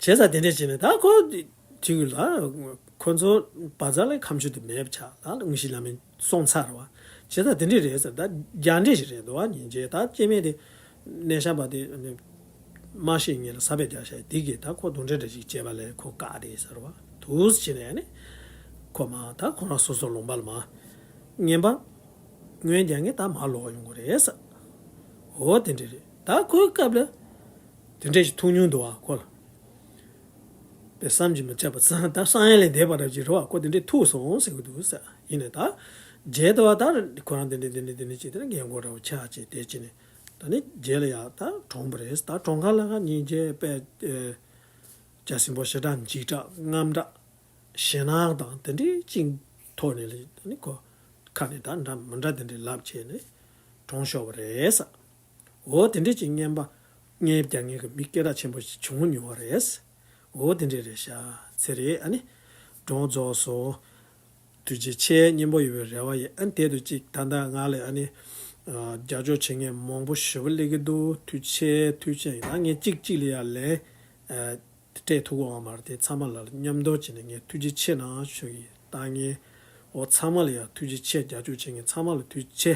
བྱས་ཙང་དེ་འདྲས་བྱས་ནས་ད་ཁོ་དེ་གི་ལ་ཁོ་ཚོ་བ་ཛ་ལ་ཁ་མཆུ་དེ་མེད་པ་ཆགས་ད་དངོས་གཞི་ལ་མིན་སོང་ཚར་བ། བྱས་ཙང་དེ་འདྲས་རེད་ཟེར། ད་རྒྱ་འདྲེ་ཞིག་རེད་དོ། ཉིན་རྗེས་ད་སྐྱེ་དམན་དེ་གནས་ཤ་བ་དེ་མ་ཤེས་ངེས་ལ་ས་བས་རྒྱག་ཤ་དེ་གིས་ད་ཁོ་གདོན་འདྲེ་འདྲ་ཞིག་བྱས་པ་ལས་ཁོ་བཀག་དེ་ཟེར་བ་དུས་བྱས་ནས་ཨ་ནི། ཁོ་མ་ད་ཁོ་རང་སོ་སོ་ལུང་པ་ལ་མ། ངན་པ། སྔོན་རྒྱག་མཁན་ད་མར་ལོག་ཡོང་གི་རེད་ས། འོ་དེ་འདྲས་རེད། ད་ཁོའི་སྐབས་ལ། དེ་འདྲས་ཞིག་ཐུག་མྱོང་འདུག་བ་ཁོ་ལ། པའི་བསམ་གྱིས་མི་ཁྱབ་པ་ཙང་ད་བསམ་ཡས་ལས་འདས་པ་འདྲ་ཅིག་རེད་བ། ཁོ་དེ་འདྲས་ཐུག་སོང་ཟེར་གི་འདུག་ས། ཡིན་ནའི་ད། རྗེས་དུ་བ་ད་ཁོ་རང་དེ་འདྲས་དེ་འདྲས་དེ་འདྲས་ཅིག་དེ་འདྲས་རྒན་གོག་འདྲ་བོ་ཆགས་ཅིག་དེ་ཅིག་ནས། ད་ནི་རྗེས་ལ་ཡ་ད་གྲོངས་པ་རེད། ད་གྲོངས་ཁ་ལ་ཁ་ཉིན་རྗེས་པའི། ཇ་སྲིན་པོ་ཞེ་དྲག་འཇིགས་སྐྲག་དངངས་སྐྲག་ཞེད་སྣང་དང་དེ་འདྲའི་ཅིག་ཐོག་ནས་ལ་ནི་ཁོ་ཁ་ནས་ད་འདྲ་མི་འདྲ་དེ་འདྲའི་ལབ་བྱས་ནས་གྲོངས་ཤོར་བ་རེད་ས། འོ་དེ་འདྲའི་ཅིག་ངན་པ་ངན་རྒྱག་མཁན་གྱི་མི་སྐད་གྲགས་ཆེན་པོ་ཞིག་བྱུང་མྱོང་བ་རེད། འོ་དེ་འདྲའི་རེད་ཤག་ཚེ་རེད། ཨ་ནི་གྲོངས་རྫོགས་སོང་། ཐུགས་རྗེ་ཆེ། སྙན་པོ་ཡོད་པའི་རེ་བ་ཡོད། ཨ་ནི་དེ་དུས་ཅིག་ད་ལྟ་ང་ལ་ཨ་ནི་རྒྱབ་སྐྱོར་བྱེད་མཁན་མང་པོ་ཞེ་པོ་སླེབས་ཀྱི་འདུག་ཐུགས་རྗེ་ཆེ། ཐུགས་རྗེ་ཆེ། ད་ངས་གཅིག་གཅིག་ལ་ཡ་ལན། སྤྲད་ཐུབ་ཀྱི་ཡོད་མ་རེད་དེ་ཚང་མ་ལ་མཉམ་དུ་བྱས་ནས་ངས་ཐུགས་རྗེ་ཆེ་གནང་ཞུ་གི་ཡིན། ད་ངས་འོ་ཚང་མ་ལ་ཡང་ཐུགས་རྗེ་ཆེ། རྒྱབ་སྐྱོར་བྱེད་མཁན་ཚང་མ་ལ་ཐུགས་རྗེ་ཆེ།